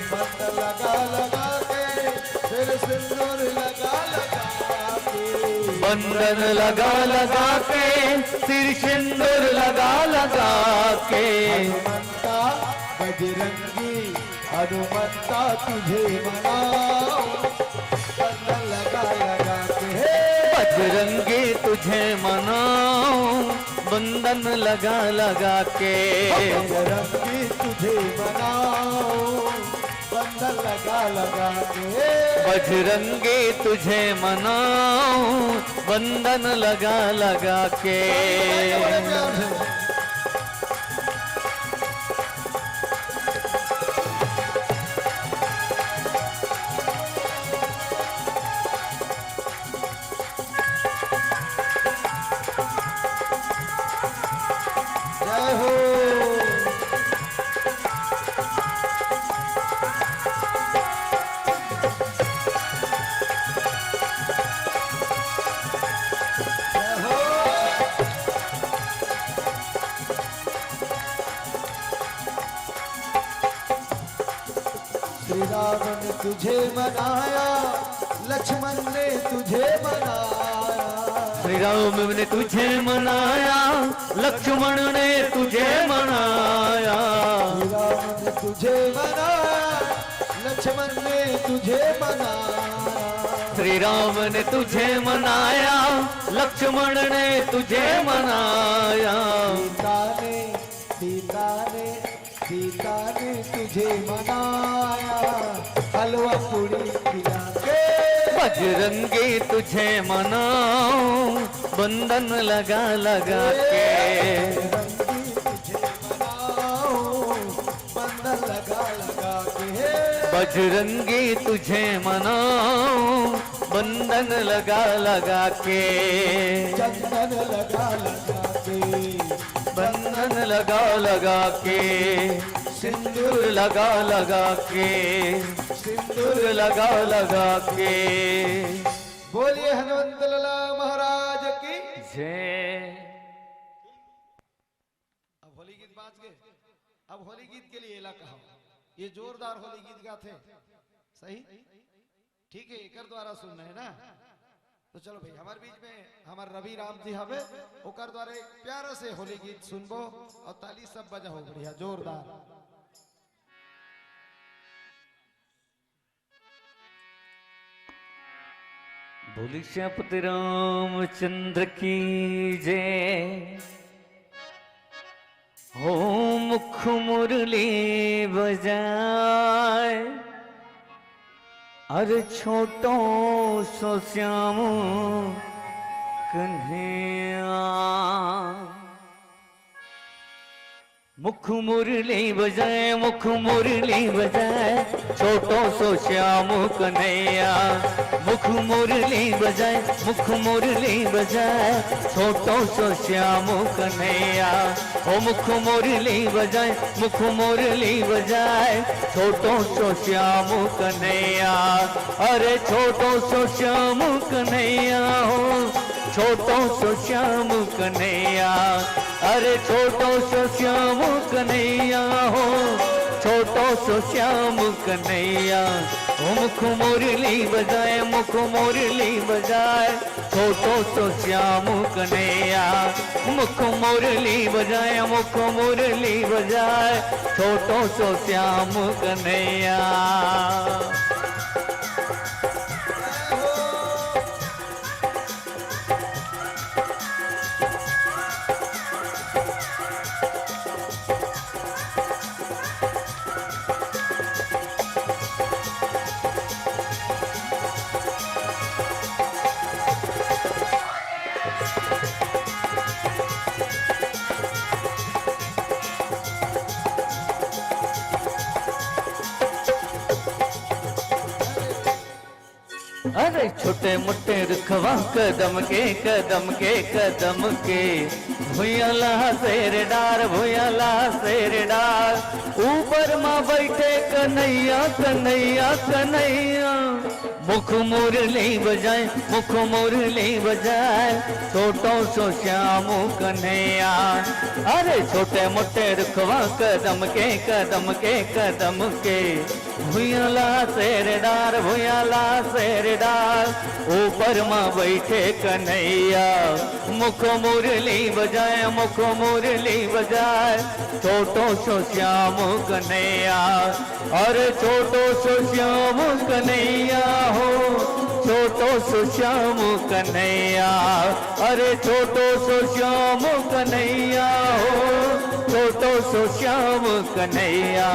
बंधन लगा लगा के, सिर सिंदूर लगा लगा के। बंधन लगा लगा के, सिर सिंदूर लगा लगा के। हनुमंता बजरंगी, हनुमंता तुझे मनाऊं, बंधन लगा लगा के। बजरंगी तुझे मनाऊं, बंधन लगा लगा के। बजरंगी तुझे मनाऊं, बंधन लगा लगा के। बजरंगी तुझे मनाऊं, बंधन लगा लगा के। जय हो। जय हो। श्री राम ने तुझे मनाया, लक्ष्मण ने तुझे मनाया। श्री राम ने तुझे मनाया, लक्ष्मण ने तुझे मनाया। श्री राम ने तुझे मनाया, लक्ष्मण ने तुझे मनाया। श्री राम ने तुझे मनाया, लक्ष्मण ने तुझे मनाया। सीता ने, सीता ने सीता ने तुझे मनाया, हलवा पूड़ी खिला के। बजरंगी तुझे मनाऊं, बंधन लगा लगा के। बजरंगी तुझे मनाऊं, बंधन लगा लगा के। बजरंगी तुझे मनाऊं, बंधन लगा लगा के। चंदन लगा लगा के। बंधन लगा लगा के। सिंदूर लगा लगा के, सिंदूर लगा लगा के। बोलिए हनुमंत लाला महाराज की। जय। अब होली गीत बाँच गे। अब होली गीत के लिए एला कहा, ये जोरदार होली गीत गाथे। सही, ठीक है, एकर द्वारा सुनना है ना। तो चलो भाई, हमारे बीच में हमारे रवि राम जी हवे, ओकर द्वारा एक प्यारा से होली गीत सुनबो और ताली सब बजाओ, बढ़िया जोरदार। बोली सियापति रामचंद्र की जय। हो मुख मुरली बजाए, अरे छोटो सो श्याम कन्हैया। मुख मुरली बजाए, मुख मुरली बजाए, छोटो सो श्याम कन्हैया। मुख मुरली बजाए, मुख मुरली बजाए, छोटो सो श्याम कन्हैया। ओ मुख मुरली बजाए, मुख मुरली बजाए, छोटो सो श्याम कन्हैया। अरे छोटो सो श्याम कन्हैया हो, छोटो सो श्याम कन्हैया। अरे छोटो सो श्याम कन्हैया हो, छोटो सो श्याम कन्हैया। ओ मुख मुरली बजाए, मुख मुरली बजाए, छोटो सो श्याम कन्हैया। मुख मुरली बजाए, मुख मुरली बजाए, छोटो सो श्याम कन्हैया। अरे छोटे मोटे रुखवा कदम के, कदम के, कदम के, भुइयां ला शेर डार, भुइयां ला शेर डार। ऊपर मा बैठे कन्हैया, कन्हैया, कन्हैया। मुख मुरली बजाए, मुख मुरली बजाए, छोटो सो श्याम कन्हैया। अरे छोटे मोटे रुखवा कदम के, कदम के, कदम के, भुइयां ला शेर डार, भुइयां ला शेर डार। ऊपर मा बैठे कन्हैया, मुख मुरली बजाए, मुख मुरली बजाए, छोटो सो श्याम कन्हैया। अरे छोटो सो श्याम कन्हैया हो, छोटो सो श्याम कन्हैया। अरे छोटो सो श्याम कन्हैया हो, छोटो सो श्याम कन्हैया।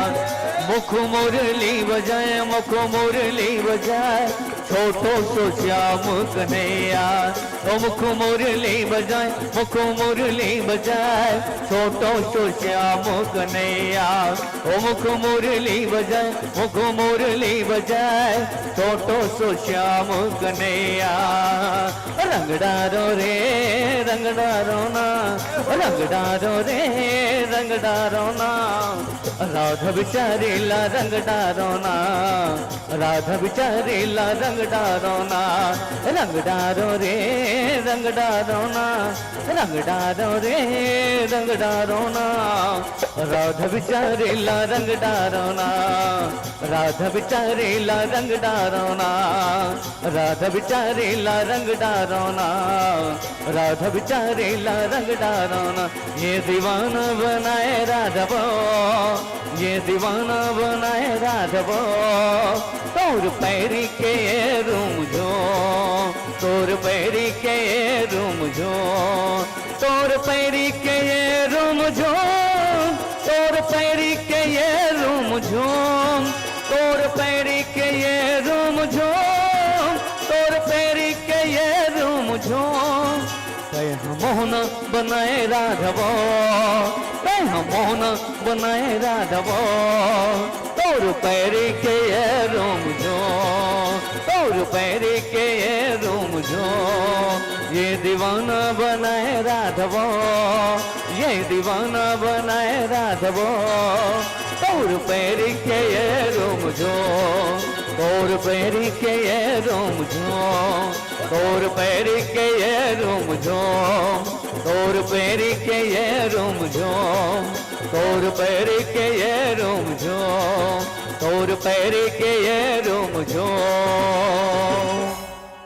मुख मुरली बजाए, मुख मुरली बजाए, छोटो सो श्याम कन्हैया। ओ मुख मुरली बजाए, मुख मुरली बजाए, छोटो सो श्याम कन्हैया। ओ मुख मुरली बजाए, मुख मुरली बजाए, छोटो सो श्याम कन्हैया। रंग डारो रे, रंग डारो ना, रंग डारो रे, रंग डारो ना। राधा बिचारी ला रंग डारो ना, राधा बिचारी ला रंग डारो ना। रंग डारो रे, रंग डारो ना, रंग डारो रे, रंग डारो ना। राधा बिचारी ला रंग डारो ना, राधा बिचारी ला रंग डारो ना, राधा बिचारी ला रंग डारो ना, राधा बिचारी ला रंग डारो ना। ये दीवाना बनाए राधवो, ये दीवाना बनाए राधवो। तोर पैरी के ये रूम जो, तोर पैरी के ये रूम जो, तोर पैरी के ये रूम जो, तोर पैरी के ये रूम जो, तोर पैरी के ये रूम जो, तोर पैरी के ये रूम जो। तै हमोन बनाए राधवो, तै हमोन बनाए राधवो। तोर पैरी के ये रूम जो, तोर पैरी के ये रूम जो। ये दीवाना बनाए राधवो, ये दीवाना बनाए राधवो। तोर पैर के ये रुमझुम, तोर पैर के ये रुमझुम, तोर पैर के ये रुमझुम, तोर पैर के ये रुमझुम, तोर पैर के ये रुमझुम, तोर पैर के ये रुमझुम।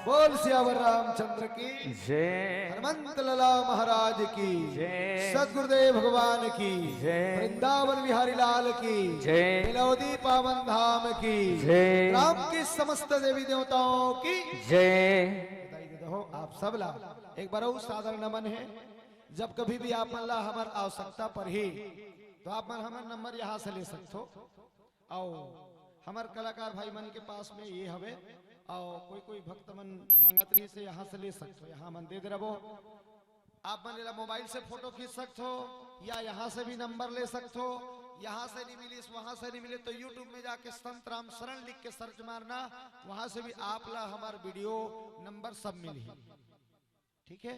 बोल सियावर रामचंद्र की जय। हनुमंत लाला महाराज की जय। सदगुरुदेव भगवान की जय। वृंदावन बिहारी लाल की जय। बेलौदी पावन धाम की जय। राम की समस्त देवी देवताओं की जय। बधाई दे दो आप सब ला। एक बार और सादर नमन है। जब कभी भी आप मन ला हमर आवश्यकता परही, तो आप मन हमर नंबर यहाँ से ले सकथो। अउ हमर कलाकार भाई मन के पास में ये हवे, अउ कोई कोई भक्त मन मांगत रही से यहाँ से ले सकथो, यहाँ मन दे दे रहो। आप मन एला मोबाइल से फोटो खींच सकथो, या यहाँ से भी नंबर ले सकथो। यहाँ से नहीं मिलिस, वहां से नहीं मिले तो YouTube में जाके संत राम शरण लिख के सर्च मारना, वहां से भी आप ला हमार वीडियो नंबर सब मिलही। ठीक है,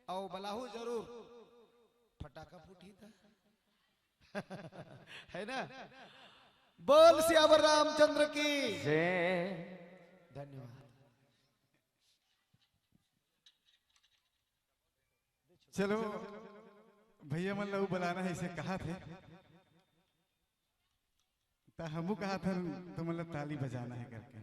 अउ बलाहू जरूर, फटाका फूटी था। है ना? बोल सियावर रामचंद्र की जय। धन्यवाद। चलो, भैया मन ला उ बलाना है, इसे कहा थे, त हमू कहा था, तुमन ला ताली बजाना है करके।